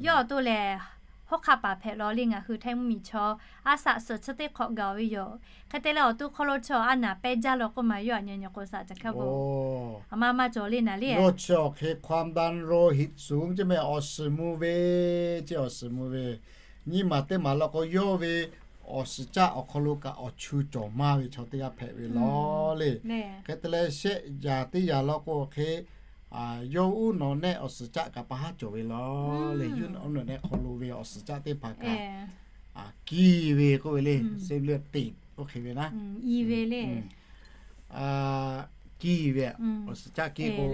Yawˇ awˬ to lehˬ, hawˉ hk'aˆ paˍ hpehꞈ law le, ngaˬ hui htaiˇ mvuhˇ miˬ chaw, a shaꞈ suhˍ chi teˇ hk'awꞈ gaˬ ve yoˬ. Hk'e te leh awˬ to hk'aw lo chaw a naˍ pehˇ jaˇ law k'oˆ ma, yawˇ a nyi nyi k'o shaˍ ca hkaˇ bo, a maˇ maˇ cawˬ le naˍ le. Yawˇ chi awˬ hk'e ความดันโลหิตสูง ceˇ meh, awˬ suhˍ mvuh ve, ceˇ awˬ suhˍ mvuh ve, nyiˇ maˬ teˇ maˬ law k'o yawˇ ve awˬ suhˍ caˆ awˬ hk'aw lo kaꞈ awˬ chu cawˬ maˇ ve chaw teˇ g'aˇ hpehꞈ ve law le. Hk'e te leh shehˆ yaꞈ teˇ yaꞈ law k'o hk'e, yawˇ uˉ nawˬ nehˆ awˬ suhˍ caˆ kaꞈ pa haˉ cawˬ ve law le. Yawˇ uˉ nawˬ nehˆ hk'aw lo ve awˬ suhˍ caˆ teˇ hpaˍ kaꞈ kiˇ ve k'oˆ ve le, เส้นเลือดตีบ oˇ hk'e ve naˉ, kiˇ ve, kiˇ ve awˬ suhˍ caˆ kiˇ k'o.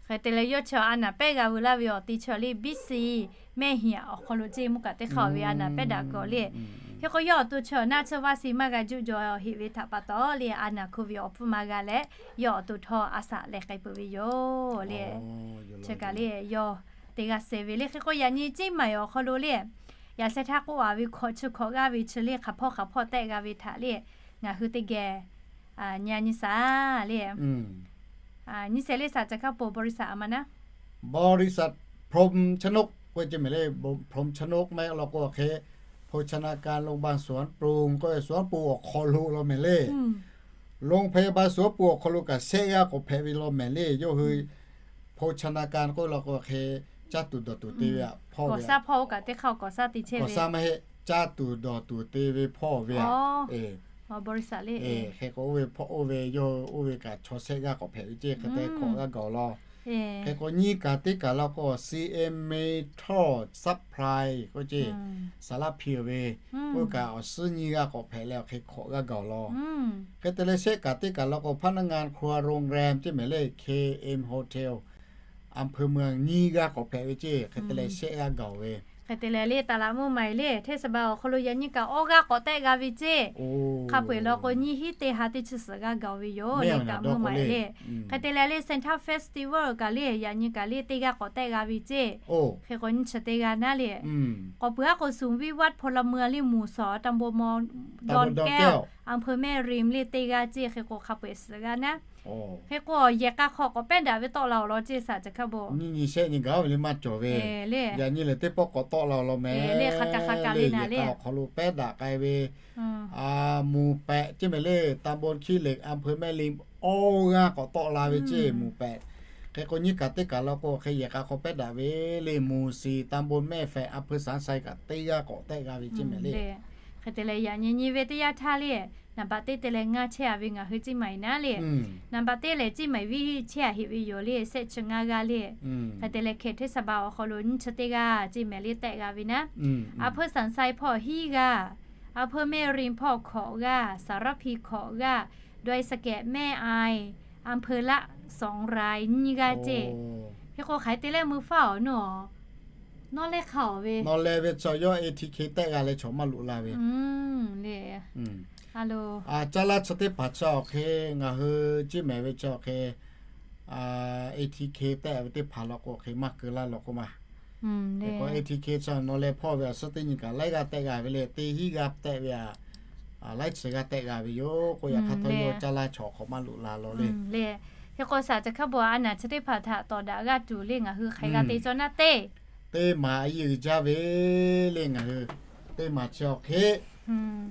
Hk'e te leh yawˇ chi a naˍ pehˇ g'a veu laˇ ve awˬ te chi le, biˇ si mehˇ hinˍ awˬ hk'aw lo ceˇ mvuhˇ kaꞈ teˇ hk'aˇ ve a naˍ pehˇ daꞈ gawˬ le. Hk'e k'o yawˇ awˬ to chi naˆ tsuhˇ vaˇ si maˇ g'a juˆ jaw heꞈ ve htaꞈ pa taw le, a naˍ hkoˇ ve awˬ hpfuhˇ maˇ g'a leh, yawˇ awˬ to htawˇ a shaꞈ leh k'ai peuˬ ve yoˬ le. Chi kaꞈ le yawˇ teˇ g'aˇ suh ve le. Hk'e k'o yaꞈ nyi Ciˇ maˍ awˬ hk'aw lo le, yaꞈ sheh htaˇ k'oˆ a ve hkawꞈ chi hkawꞈ g'aˇ ve chi le, hk'aˬ hpawˇ hk'aˬ hpawˇ tehˆ g'a ve htaꞈ le, ngaˬ hui teˇ geh nyi nyi shaˍ le. Nyi shehˍ le shaˍ ca hkaˇ po บริษัท a ma naˉ, บริษัท พรหมชนก k'oˆ ve ceˇ meh le. พรหมชนก meh law k'o hk'e โภชนาการ โรงพยาบาลสวนปรุง k'oˆ ve สวนปรุง awˬ hk'aw lo law meh le. โรงพยาบาลสวนปรุง awˬ hk'aw lo kaꞈ shehˆ g'aˇ k'awꞈ hpehꞈ ve law meh le. Yawˇ hui โภชนาการ k'oˆ law k'o hk'e caˇ tuˬ dawˬ tuˬ te ve hk'awꞈ ve, k'awꞈ shaˉ hpawˇ oˇ kaꞈ teˇ hk'aˇ k'awꞈ shaˉ te chehˇ ve, k'awꞈ shaˉ maˇ heˆ, caˇ tuˬ dawˬ tuˬ te ve hpawˇ ve a. Hk'e k'o oˇ ve hpawˇ oˇ ve yawˇ oˇ ve kaꞈ chaw shehˆ g'aˇ k'awꞈ hpehꞈ ve ceˇ, hk'e te hk'awꞈ g'aˇ gaˬ law. Hk'e k'o nyiˇ kaˬ teˇ kaˬ law k'o CM Metro Supply k'oˆ ceˇ, สารพี ve, oˇ kaꞈ awˬ suhˉ nyiˇ g'aˇ k'awꞈ hpehꞈ leh awˬ hk'e hk'awꞈ g'aˇ gaˬ law. Hk'e te leh shehˆ kaˬ teˇ kaˬ law k'o พนักงานครัวโรงแรม ceˇ meh le, KM Hotel, อำเภอเมือง nyiˇ g'aˇ k'awꞈ hpehꞈ ve ceˇ, hk'e te leh shehˆ g'aˇ gaˬ ve. Hk'e te leh le ตลาดเมืองใหม่ le เทศบาล awˬ hk'aw lo yaꞈ nyi kaꞈ awˇ g'aˇ k'awꞈ tehˆ g'a ve ceˇ. Hk'a peu-eˬ law k'o nyiˇ hiˉ teˇ ha teˇ chi suhˍ g'aˇ gaˬ ve yoˬ le, ตลาดเมืองใหม่ le. Hk'e te leh le Central Festival kaꞈ le yaꞈ nyi kaꞈ le teˇ g'aˇ k'awꞈ tehˆ g'a ve ceˇ. Hk'e k'o nyiˇ chi teˇ g'aˇ naˉ le. K'awꞈ peuˬ aˉ k'o ศูนย์วิวัฒน์พลเมือง le หมู่สอง ตำบลดอนแก้ว อำเภอแม่ริม le teˇ g'aˇ ceˇ. Hk'e k'o hk'a peu-eˬ suhˍ g'aˇ naˉ. Hk'e k'o yehˬ k'a hk'aw k'awꞈ pehˉ daꞈ ve tawˆ la awˬ lawn ceˇ shaˍ ca hkaˇ bo. Nyiˇ nyi shehˆ nyi gaˬ ve le maˇ cawˬ ve. Yaꞈ nyi lehˬ teˇ pawˆ k'awꞈ tawˆ la awˬ lawn meh le, hk'aˬ kaꞈ hk'aˬ kaꞈ le naˍ le. Yehˬ k'a awˬ hk'aw lo pehˉ daꞈ k'ai ve หมู่แปด ceˇ meh le, ตำบลขี้เหล็ก อำเภอแม่ริม awˇ g'aˇ k'awꞈ tawˆ la ve ceˇ หมู่แปด. Hk'e k'o nyiˇ kaˬ teˇ kaˬ law k'o hk'e yehˬ k'a hk'aw pehˉ daꞈ ve le, หมู่สี่ ตำบลแม่แฝก อำเภอสันทราย kaꞈ teˇ g'aˇ k'awꞈ tehˆ g'a ve ceˇ meh le. Hk'e te leh yaꞈ nyi nyi ve teˇ yanˇ htaˇ le, naˍ baꞈ teˇ te leh ngaˇ chehˇ a ve ngaˬ hui Ciˇ maˍ naˉ le. Naˍ baꞈ teˇ lehˬ Ciˇ maˍ viˇ chehˇ a heꞈ ve yoˬ le, shehˆ chi ngaˇ g'aˇ le. Hk'e te leh เขตเทศบาล awˬ hk'aw lo nyiˇ chi teˇ g'aˇ ceˇ meh le tehˆ g'a ve naˉ. อำเภอสันทราย hpawˇ hiˉ g'aˇ, อำเภอแม่ริม hpawˇ hkawꞈ g'aˇ, สารพี hkawꞈ g'aˇ, ดอยสะเก็ด แม่อาย อำเภอละสองราย nyiˇ g'aˇ ceˇ. Hk'e k'o hk'aˬ hk'e te leh mui faˇ awˬ nawˇ, nawˉ leh hk'a awˬ ve, nawˉ leh ve chaw yawˇ ATK tehˆ g'a leh chaw maˇ loꞈ la ve le. Caˇ laˇ chi teˇ hpaˍ chi awˬ hk'e ngaˬ hui Ciˇ maˍ ve chi awˬ hk'e ATK tehˆ ve teˇ hpaˍ law k'o hk'e maˇ keu laˇ law k'o ma. Hk'e k'o ATK chi nawˉ leh hpawˇ ve awˬ suhˉ teˇ nyi kaꞈ laiˉ g'aˇ tehˆ g'a ve le, teˇ hiˉ g'aˇ tehˆ ve a, laiˉ chi g'aˇ tehˆ g'a ve yoˬ k'o, yaꞈ hk'aˇ htawˇ yawˇ caˇ laˇ chaw hk'awꞈ maˇ loꞈ la law le. Hk'e k'o shaˍ ca hkaˇ bo a naˍ chi teˇ hpaˍ htaꞈ tawˍ daꞈ g'aˇ tuˬ le ngaˬ hui hk'aˬ hk'e g'a te cawˇ naˉ teˇ, teˇ maˬ a yeˇ uiˍ jaˇ ve le ngaˬ hui, teˇ maˬ chi awˬ hk'e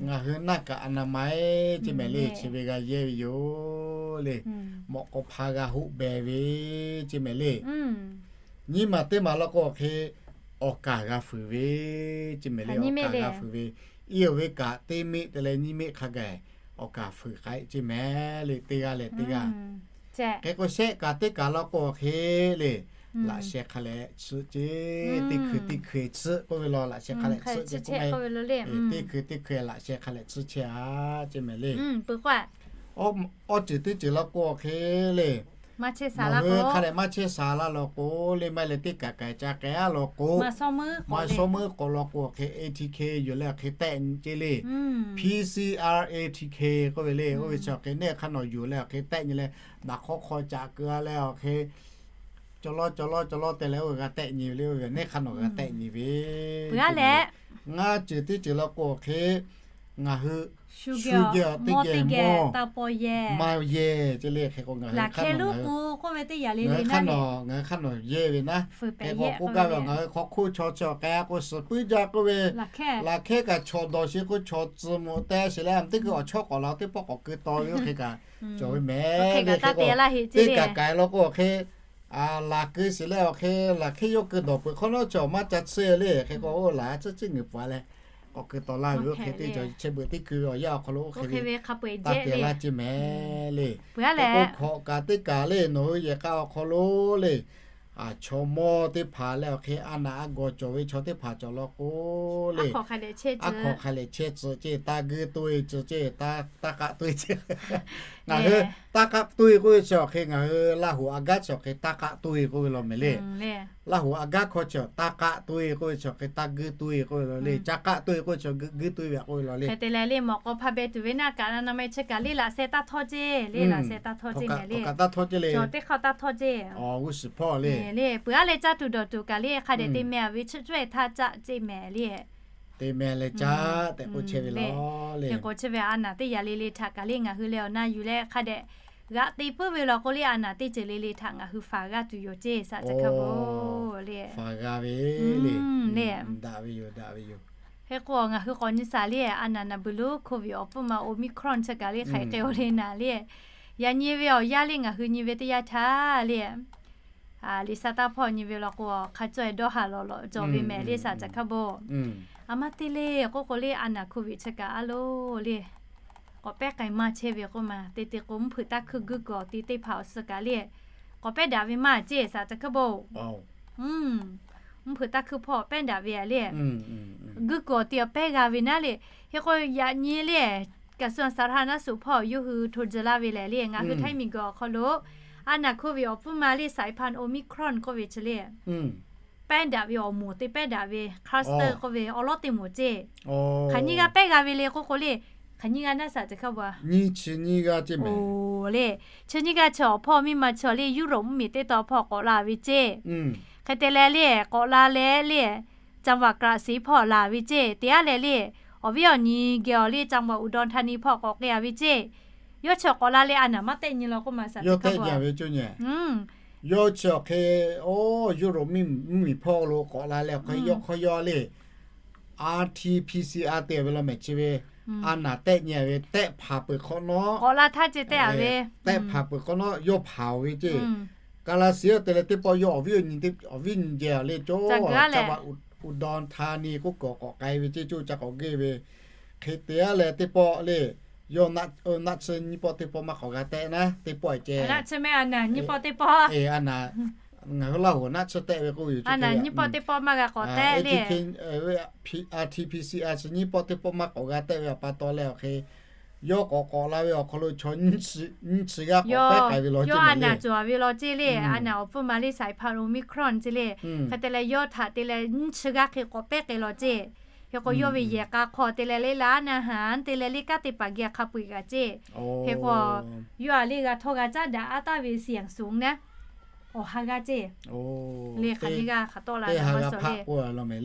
ngaˬ hui naˆ kaꞈ a naˍ ma e ceˇ meh le chi ve g'a yehˇ ve yoˬ. le, mawꞈ k'aw hpa g'a hoˆ beh ve ceˇ mehˍ le. Nyiˇ maˬ teˇ maˬ law k'o awˬ hk'e awˬ kaˍ g'a fuiˍ ve ceˇ mehˍ le. Awˬ kaˍ g'a fuiˍ ve, iˉ awˬ ve kaꞈ teˇ meˆ te leh nyiˇ meˆ hk'a gaˬ awˬ kaˍ fuiˍ k'ai ceˇ mehˍ le, teˇ g'aˇ leh teˇ g'aˇ. Hk'e k'o shehˆ kaꞈ teˇ kaꞈ law k'o awˬ hk'e le, laꞈ sheh hk'a leh tsuhˇ ceˇ, teˇ hkui teˇ hkui tsuhˇ k'oˆ ve law, laꞈ sheh hk'a leh tsuhˇ ceˇ k'oˆ ve, teˇ hkui teˇ hkui laꞈ sheh hk'a leh tsuhˇ chehˇ a ceˇ mehˍ le. Awˬ ceuˬ teˇ ceuˬ law k'o awˬ hk'e le, nawˬ hui hk'a leh maˇ chehˇ sha laˇ law k'o le, maˇ heˆ leh teˇ kaꞈ kaꞈ ca k'ai a law k'o, maˇ shawˉ meuˉ k'awꞈ law k'o awˬ hk'e A T K yuˬ leh awˬ hk'e tehˆ nyi ceˇ le. P C R A T K k'oˆ ve le, oˇ ve chi awˬ hk'e neˇ hk'aˇ nawˬ yuˬ leh awˬ hk'e tehˆ nyi leh, daꞈ hk'awˇ hk'aw caꞈ keu a leh awˬ hk'e cawˬ lawˇ cawˬ lawˇ cawˬ lawˇ te leh oˇ ve g'a tehˆ nyi ve le, oˇ ve neˇ hk'aˇ nawˬ g'a tehˆ nyi ve. Ngaˇ ceuˬ teˇ ceuˬ law k'o awˬ hk'e ngaˬ hui shu geh teˇ geh mawˇ maˇ yehˇ ceˇ le. Hk'e k'o ngaˬ hui hk'aˇ nawˬ, ngaˬ hui hk'aˇ nawˬ yehˇ ve naˉ. Hk'e k'o k'oˆ gaˇ ve ngaˬ hui hk'aw hk'oˆ chaw chi awˬ k'ai a k'o suhˍ puiˉ jaˇ k'oˆ ve, laꞈ hkehˉ kaꞈ chaw dawˬ sheˍ k'o chaw tcuh mvuh te sheˍ leh, teˇ hkui awˬ chawˇ k'awꞈ la teˇ pawˆ k'awꞈ keu taw ve oˇ hk'e kaꞈ cawˬ ve mehˍ le. Hk'e k'o teˇ kaꞈ k'ai law k'o awˬ hk'e laˬ keu sheˍ leh awˬ hk'e laˬ hkehˉ yawˇ keu dawˬ peuˬ hk'awꞈ nawˉ chi awˬ maˇ ca tsuhˇ le. Hk'e k'o oˇ laꞈ a tcuhˉ tcuhˉ ngeuˍ paˍ leh k'awꞈ keu taw laˇ ve oˇ hk'e teˇ cawˬ chehˇ beuꞈ teˇ hkui ve awˬ yanˇ awˬ hk'aw lo oˇ hk'e ve taˇ te laˇ ceˇ mehˍ le. Hk'e k'o hkawꞈ kaꞈ teˇ kaꞈ le, nawˬ hui yehˬ k'a awˬ hk'aw lo le, a chaw mawˇ teˇ hpaˍ leh awˬ hk'e a naˍ a gawˬ cawˬ ve chaw teˇ hpaˍ cawˬ law k'o le, aˉ hk'aw hk'a lehˬ chehˇ tcuh ceˇ, taˇ guiˇ toˇ e tcuh ceˇ, taˇ k'aˆ toˇ e ceˇ. Ngaˬ hui taˇ k'aˆ toˇ e k'oˆ ve chi awˬ hk'e ngaˬ hui Laˇ huˍ a gaˉ chi awˬ hk'e taˇ k'aˆ toˇ e k'oˆ ve law mehˍ le. Laˇ huˍ a gaˉ hkawˇ chi taˇ k'aˆ toˇ e k'oˆ ve chi awˬ hk'e taˇ guiˇ toˇ e k'oˆ ve law le. Ca k'aˆ toˇ e k'oˆ ve chi guiˇ toˇ e ve k'oˆ ve law le. Hk'e te leh le mawꞈ k'aw hpa beh tuˬ ve naˆ kaꞈ na na ma e chi kaꞈ le laꞈ sheh taˇ htawˇ ceˇ le, laꞈ sheh taˇ htawˇ ceˇ mehˍ le. Teˇ hk'aˇ taˇ htawˇ ceˇ le. Peuˬ aˉ leh caˇ tuˬ dawˬ tuˬ kaꞈ le hk'a dehꞈ te meh a ve chi cawehˬ htaˇ caˆ ceˇ mehˍ le. Te meh leh caˆ tehꞈ k'oˆ chehˇ ve law le. Hk'e k'o chi ve a naˍ teˇ yaꞈ le le htaꞈ kaꞈ le ngaˬ hui leh awˬ na yuˬ leh hk'a dehꞈ g'aꞈ te puiˉ ve law k'o le, a naˍ teˇ ceuˬ le le htaꞈ ngaˬ hui faˍ g'aˇ tuˬ yoˬ ceˇ saꞈ ca hkaˇ bo le. Faˍ g'a ve le. Daꞈ ve yoˬ, daꞈ ve yoˬ. Hk'e k'o ngaˬ hui k'awꞈ nyi saˍ le, a naˍ naˍ buiˬ lo COVID awˬ pfuhˇ ma Omicron chi kaꞈ le hk'aiˍ k'ai o le naˍ le. Yaꞈ nyi ve awˬ yanˇ le ngaˬ hui nyi ve teˇ yanˇ htaˇ le, Liꞈ shaˍ taˇ hpawˇ nyi ve law k'o, hk'a caweh dawˇ haˍ lawˬ lawꞈ cawˬ ve mehˍ le saꞈ ca hkaˇ bo. A maˇ te le k'oˆ k'o le, a naˍ COVID chi kaꞈ a lo le, k'awꞈ pehˉ k'ai maˇ chehˇ ve k'oˆ ma. Te te k'o mvuhˇ hpeuꞈ taˇ hkuiˇ guiˇ kuiˬ awˬ te teˇ hpaˍ awˬ suh kaꞈ le, k'awꞈ pehˉ daꞈ ve maˇ ceˇ saꞈ ca hkaˇ bo. Mvuhˇ hpeuꞈ taˇ hkuiˇ hpawˇ pehˉ daꞈ ve a le, guiˇ kuiˬ awˬ te awˬ pehˉ g'a ve naˉ le. Hk'e k'o yaꞈ nyi le, กระทรวงสาธารณสุข hpawˇ yawˇ hui hto jeh laˇ ve lehˬ le, ngaˬ hui htaiˇ miˬ guiˬ awˬ hk'aw lo a naˍ COVID awˬ pfuhˇ ma le สายพันธุ์ Omicron k'oˆ ve chi le, pehˉ daꞈ ve awˬ moˍ te pehˉ daꞈ ve cluster k'oˆ ve awˬ lawˉ teˇ moˍ ceˇ. Hk'aˬ nyiˇ g'aˇ pehˉ g'a ve le k'oˆ k'o le, hk'aˬ nyiˇ g'aˇ naˉ saꞈ ca hkaˇ bo a. Nyiˇ chi nyiˇ g'aˇ ceˇ mehˍ. Oˬ le, chi nyiˇ g'aˇ chi awˬ hpawˇ miˇ ma chi awˬ le Europe mvuhˇmiˬ teˇ tawn hpawˇ k'awꞈ la ve ceˇ. Hk'e te leh le k'awꞈ la leh le, จังหวัดกาฬสินธุ์ hpawˇ laˬ ve ceˇ. Te aˉ leh le, awˬ viˉ awˬ nyi geh awˬ le จังหวัดอุดรธานี hpawˇ k'awꞈ k'ai a ve ceˇ. Yawˇ chi awˬ k'awꞈ la leh a naˍ maˇ tehˆ nyi law k'oˆ ma saꞈ ca hkaˇ bo a. Yawˇ chi awˬ hk'e, oˇ Europe mvuhˇmiˬ hpawˇ lo k'awꞈ la leh awˬ hk'e yawˇ hk'aw yawˇ le, R T P C R te ve law mehˍ chi ve, a naˍ tehˆ nyi ve tehˆ hpanˍ peuˬ hk'awꞈ nawˉ, k'awꞈ la htaˇ ceˇ tehˆ a ve, tehˆ hpanˍ peuˬ hk'awꞈ nawˉ yawˇ hpanˍ ve ceˇ. Ka la si te leh teˇ pawˆ yawˇ awˬ viˉ awˬ nyi, awˬ viˉ nyi geh le cawˬ, จังหวัดอุดรธานี k'oˆ k'awꞈ k'awꞈ k'ai ve ceˇ, coˇ ca k'awꞈ g'euˆ ve. Hk'e te aˉ leh teˇ pawˆ le, yawˇ naˆ tsuhˇ nyiˇ pawˆ teˇ pawˆ maˇ k'awꞈ g'a tehˆ naˉ, teˇ pawˆ ceh. Nyiˇ pawˆ teˇ pawˆ, a naˍ, ngaˬ hui Laˇ huˍ naˆ tsuhˇ tehˆ ve k'oˆ ve yoˬ. A naˍ nyiˇ pawˆ teˇ pawˆ maˇ g'a k'awꞈ tehˆ le. R T P C R chi nyiˇ pawˆ teˇ pawˆ maˇ k'awꞈ g'a tehˆ ve awˬ pa taw leh awˬ hk'e, yawˇ k'awꞈ k'awꞈ la ve awˬ hk'aw lo chaw nyiˇ chi g'aˇ k'awꞈ pehˉ k'ai ve law ceˇ. Yawˇ a naˍ cawˬ ve law ceˇ le. A naˍ awˬ pfuhˇ ma le สายพันธุ์ Omicron ceˇ le. Hk'e te leh yawˇ htaꞈ te leh nyiˇ chi g'aˇ hk'e k'awꞈ pehˉ k'ai law ceˇ. Hk'e k'o yawˇ ve yehˬ k'a hk'aw te leh le laˇ naˇ haˍ te leh le kanˉ te paˍ geh hk'a peu-eˬ g'a ceˇ. Hk'e k'o yawˇ a le g'a htawˇ g'a caˉ daꞈ aˉ taˍ ve เสี่ยงสูง naˉ, awˬ ha g'aˇ ceˇ. Le hk'aˬ nyiˇ g'aˇ hk'aˬ tawˆ la ve ma sawˍ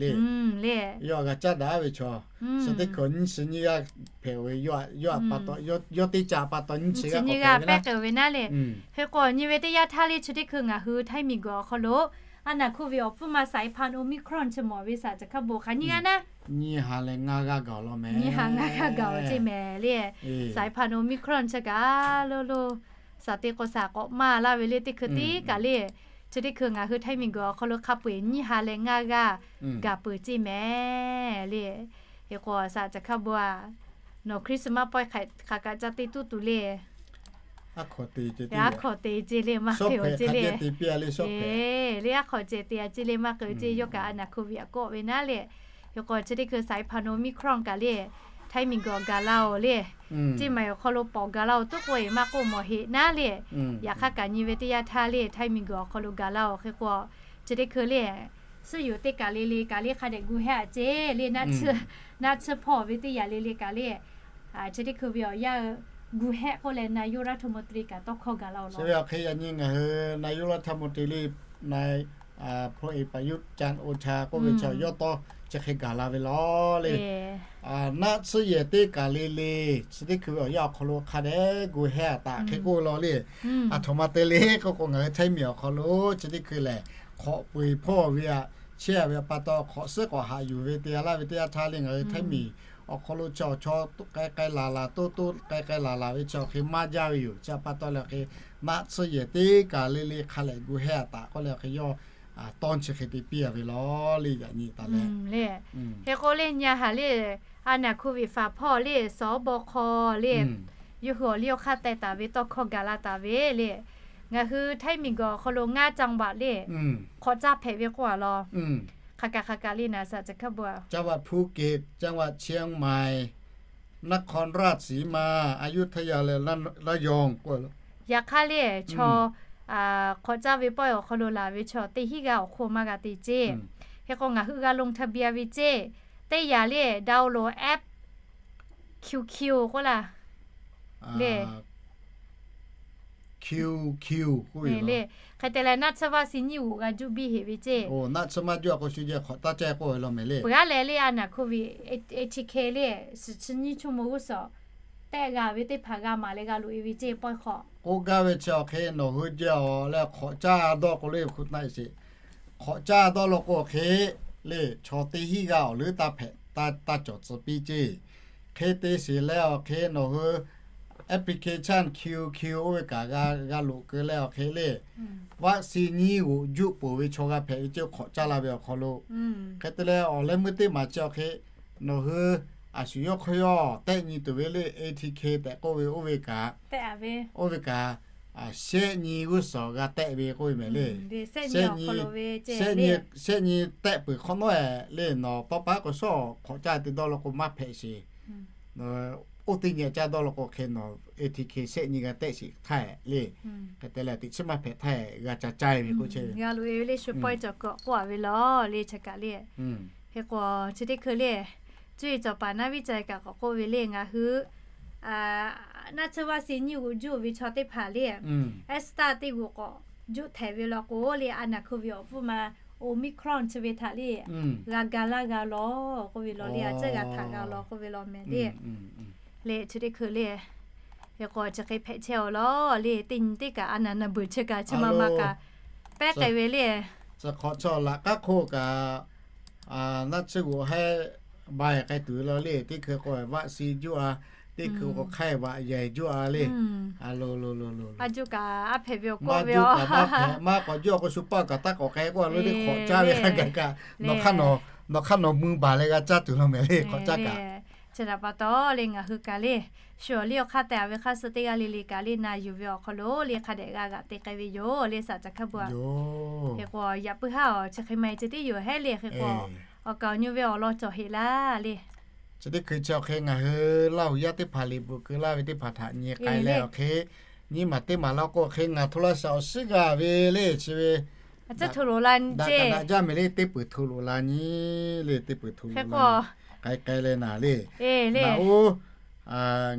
le. Yawˇ g'a caˉ daꞈ ve chaw, suh teˇ hkui nyiˇ chi nyiˇ g'aˇ hpehꞈ ve, yawˇ pa taw, yawˇ teˇ ca pa taw nyiˇ chi nyiˇ g'aˇ pehˉ k'ai ve naˉ le. Hk'e k'o nyi ve teˇ yanˇ htaˇ le chi teˇ hkui ngaˬ hui htaiˇ miˬ guiˬ awˬ hk'aw lo a naˍ COVID awˬ pfuhˇ ma สายพันธุ์ Omicron chi mawˬ ve saꞈ ca hkaˇ bo hk'aˬ nyiˇ g'aˇ naˉ, nyiˇ ha leh ngaˇ g'aˇ gaˬ law mehˍ. Nyiˇ ha ngaˇ g'aˇ gaˬ ceˇ mehˍ le. สายพันธุ์ Omicron chi kaꞈ lo lo Saˍ te k'o saˍ k'awꞈ maˇ laˇ ve le teˇ hkui tiˉ kaꞈ le. Chi teˇ hkui ngaˬ hui Htaiˇ miˬguiˬ awˬ hk'aw lo hk'a peu-eˬ nyiˇ ha leh ngaˇ g'aˇ gaˬ peuˬ ceˇ mehˍ le. Hk'e k'o saˍ ca hkaˇ bon a, nawˬ Christmas pawehˇ hk'aˬ kaꞈ ca te tuˬ tuˬ le. Aˉ hk'awꞈ te ceˇ le, maˇ hk'e-oˬ ceˇ le. Le aˉ hk'awꞈ cehˬ te a ceˇ le, maˇ hk'e-oˬ ceˇ, yawˇ kaꞈ a naˍ hk'oˆ ve aꞈ kawˆ ve naˉ le. Hk'e k'o chi teˇ hkui saiˍ hpaˍ no Omicron kaꞈ le, Htaiˇ miˬguiˬ awˬ gaˬ la-oˬ le. Ceˇ maiˍ awˬ hk'aw lo pawꞈ gaˬ la-oˬ tuˉ k'oˆ-e maˇ k'oˆ mawˬ heꞈ naˉ le. Yaꞈ hk'aˇ kaꞈ nyi ve teˇ yanˇ htaˇ le Htaiˇ miˬguiˬ awˬ hk'aw lo gaˬ la-oˬ. Hk'e k'o chi teˇ hkui le suhˉ yoˬ teˇ kaˬ le le kaꞈ le hk'a dehꞈ gu hehˇ a ceˇ le. Naˆ tsuhˇ hpawˇ ve teˇ yanˇ le le kaꞈ le chi teˇ hkui ve awˬ yanˇ gu hehˇ k'oˆ leh นายกรัฐมนตรี kaꞈ tawˇ hkawˇ gaˬ la-oˬ law. Chi ve awˬ hk'e yaꞈ nyi ngaˬ hui นายกรัฐมนตรี le, na, Hpu e paˍ yuˇ ca oˇ cha k'oˆ ve chaw yawˇ tawˇ chi hk'e gaˬ la ve law le. Naˆ tsuhˇ yehˬ teˇ kaˬ le le chi teˇ hkui ve awˬ yanˇ awˬ hk'aw lo hk'a dehꞈ gu hehˇ a taꞈ hk'e k'oˆ ve law le. Aˬ htoꞈ ma te le k'oˆ k'o, ngaˬ hui Htaiˇ miˬ awˬ hk'aw lo chi teˇ hkui lehˬ, hk'awꞈ peu-eˬ hpawˇ ve aꞈ chehˇ a ve pa taw, hk'awꞈ suhˉ k'awꞈ haꞈ yuˬ ve te a laˇ ve teˇ yanˇ htaˇ le, ngaˬ hui Htaiˇ miˬ awˬ hk'aw lo chi awˬ chaw k'ai k'ai laˬ laˬ, toˇ toˇ k'ai k'ai laˬ laˬ ve chi awˬ hk'e maˇ jaˇ ve yoˬ. Chi pa taw leh awˬ hk'e naˆ tsuhˇ yehˬ teˇ kaˬ le le hk'a lehꞈ gu hehˇ a taꞈ k'oˆ leh awˬ hk'e yawˇ tawˇ chi hk'e te piˇ a ve law le. Yaꞈ nyi taˍ leh le, hk'e k'o le nyi a haˍ le, a naˍ hk'oˆ ve faˍ hpawˇ le, sawˉ bawˇ hk'aw le, yawˇ hui awˬ liˇ awˬ hk'aˇ teh taˍ ve tawˇ hkawˇ gaˬ la taˍ ve le. Ngaˬ hui Htaiˇ miˬguiˬ awˬ hk'aw lo ngaˇ จังหวัด le hk'awꞈ caˇ hpehꞈ ve k'oˆ a law. Hk'aˬ kaꞈ hk'aˬ kaꞈ le naˍ saˍ ca hkaˇ bon a, จังหวัดภูเก็ต จังหวัดเชียงใหม่ นครราชสีมา อยุธยา และระยอง k'o, yaꞈ hk'aˇ le chaw hk'awꞈ caˇ ve pawehˇ awˬ hk'aw lo laˬ ve chaw teˇ hinˉ g'aˇ awˬ hk'oˆ maˇ g'a te ceˇ. Hk'e k'o ngaˬ hui g'a ลงทะเบียน ve ceˇ. Teˇ yanˇ le download app QQ k'oˆ laˇ le. Q Q k'oˆ ve le. Hk'e te leh naˆ tsuhˇ vaˆ si nyiˇ g'uꞈ g'a juˆ biˇ heꞈ ve ceˇ. Naˆ tsuhˇ maˇ juˆ a k'o shu jehˇ hk'awꞈ taˇ caˇ k'oˆ ve law mehˍ le. Peuˬ aˉ leh le a naˍ hk'oˆ ve ATK le, suhˍ chi nyiˇ ชั่วโมง g'uˇ suhˍ tehˆ g'a ve teˇ hpaˍ g'a maˍ leh g'a loꞈ e ve ceˇ pawehˇ hk'awꞈ. K'oˆ gaˇ ve chi awˬ hk'e nawˬ hui jehˇ awˬ leh hk'awꞈ caˇ dawˇ k'o le hk'u naˆ e sheˍ. Hk'awꞈ caˇ dawˇ law k'o hk'e le chaw teˇ hinˉ g'aˇ awˬ leuˉ taˇ hpehꞈ, taˇ cawˬ tcuh piˇ ceˇ. Hk'e te sheˍ leh awˬ hk'e nawˬ hui application QQ oˇ ve kaꞈ g'a loꞈ keu leh awˬ hk'e le, vaˆ si nyiˇ g'uꞈ juˆ peuˬ ve chaw g'a hpehꞈ ve ceˇ hk'awꞈ caˇ la ve awˬ hk'aw lo. Hk'e te leh awˬ leh meuˇ teˇ maˬ chi awˬ hk'e nawˬ hui a shu yawˇ hk'aw yawˇ tehˆ nyi tuˬ ve le ATK tehꞈ k'oˆ ve oˇ ve kaꞈ, oˇ ve kaꞈ shehˆ nyi g'uˇ suhˍ g'a tehˆ ve k'oˆ ve mehˍ le. Shehˆ nyi tehˆ peuˬ hk'awꞈ nawˉ e le nawˬ tawˇ paˉ k'o shawˉ hk'awꞈ caˇ te dawˇ law k'o maˇ hpehꞈ sheˍ. Oˇ teˇ nyi caˇ dawˇ law k'o hk'e nawˬ ATK shehˆ nyi g'a tehˆ sheˍ htaˇ le. Hk'e te leh teꞈ chiˉ maˇ hpehꞈ htaˇ g'a ca caˇ ve k'oˆ chehˇ ve. G'a loꞈ e ve le shu pawehˇ cawˬ kuiˬ k'oˆ a ve law le chi kaꞈ le. Hk'e k'o chi teˇ hkui le cuˇ yiˍ cawˬ paˍ naˉ viˉ ca kaꞈ k'oˆ ve le ngaˬ hui naˆ tsuhˇ vaˆ si nyiˇ g'uꞈ juˆ ve chaw teˇ hpaˍ le, Astrazeneca teˇ g'uꞈ k'awꞈ juˆ htehꞈ ve law k'o le a naˍ hk'oˆ ve awˬ pfuhˇ ma Omicron chi ve htaꞈ le g'a ga laˇ g'a law k'oˆ ve law le, a tcuhˇ g'a htaꞈ g'a law k'oˆ ve law mehˍ le. Le chi teˇ hkui le, hk'e k'o chi hk'e hpehꞈ chehˇ awˬ law le, teˇ nyi teˇ kaꞈ a naˍ naˍ beuˬ chi kaꞈ chi ma ma kaꞈ pehˉ k'ai ve le. Tcuh hk'awꞈ chaw laꞈ k'aˉ hk'oˆ kaꞈ naˆ tsuhˇ g'uꞈ hehˉ ba e k'ai tuˬ ve law le. Teˇ hkui k'o vaˆ si juˆ a, teˇ hkui k'o hk'aiˇ vaꞈ yehˬ juˆ a le. A lo lo lo lo, a juˆ kaꞈ aˉ hpehꞈ ve awˬ k'oˆ ve a, maˇ k'awꞈ juˆ a k'o shu paˇ kaꞈ taˇ k'awꞈ k'ai k'oˆ a lo le hk'awꞈ caˇ ve hk'a gaˬ kaꞈ, nawˬ hk'aˇ nawˬ mui baˬ leh g'a caˇ tuˬ law mehˍ le hk'awꞈ caˇ kaꞈ. Chi htaꞈ pa taw le ngaˬ hui kaꞈ le shu awˬ liˇ awˬ hk'aˇ te a ve hk'aˇ suh teˇ g'aˇ le le kaꞈ le na yuˬ ve awˬ hk'aw lo le hk'a dehꞈ g'a g'aꞈ te k'ai ve yoˬ le saˍ ca hkaˇ bon a. Hk'e k'o yaꞈ puiˉ haˉ awˬ chi hk'e ma e ceh tiˉ yoˬ hehˉ le. Hk'e k'o awˬ kaˍ awˬ nyi ve awˬ lawn cawˬ heꞈ laˇ le. Chi teˇ hkui chi awˬ hk'e ngaˬ hui Laˇ huˍ yaˇ teˇ hpaˍ liꞈ bvuhꞈ keu laˇ ve teˇ hpaˍ htaꞈ nyi k'ai leh awˬ hk'e, nyiˇ maˬ teˇ maˬ laˇ k'o awˬ hk'e ngaˬ hto laˇ shaꞈ awˬ suhˉ g'a ve le chi ve daꞈ kaꞈ daꞈ jaˇ mehˍ le, teˇ peuˬ hto loꞈ la nyi le, teˇ peuˬ hto loꞈ la k'ai k'ai leh naˍ le, naˍ oˉ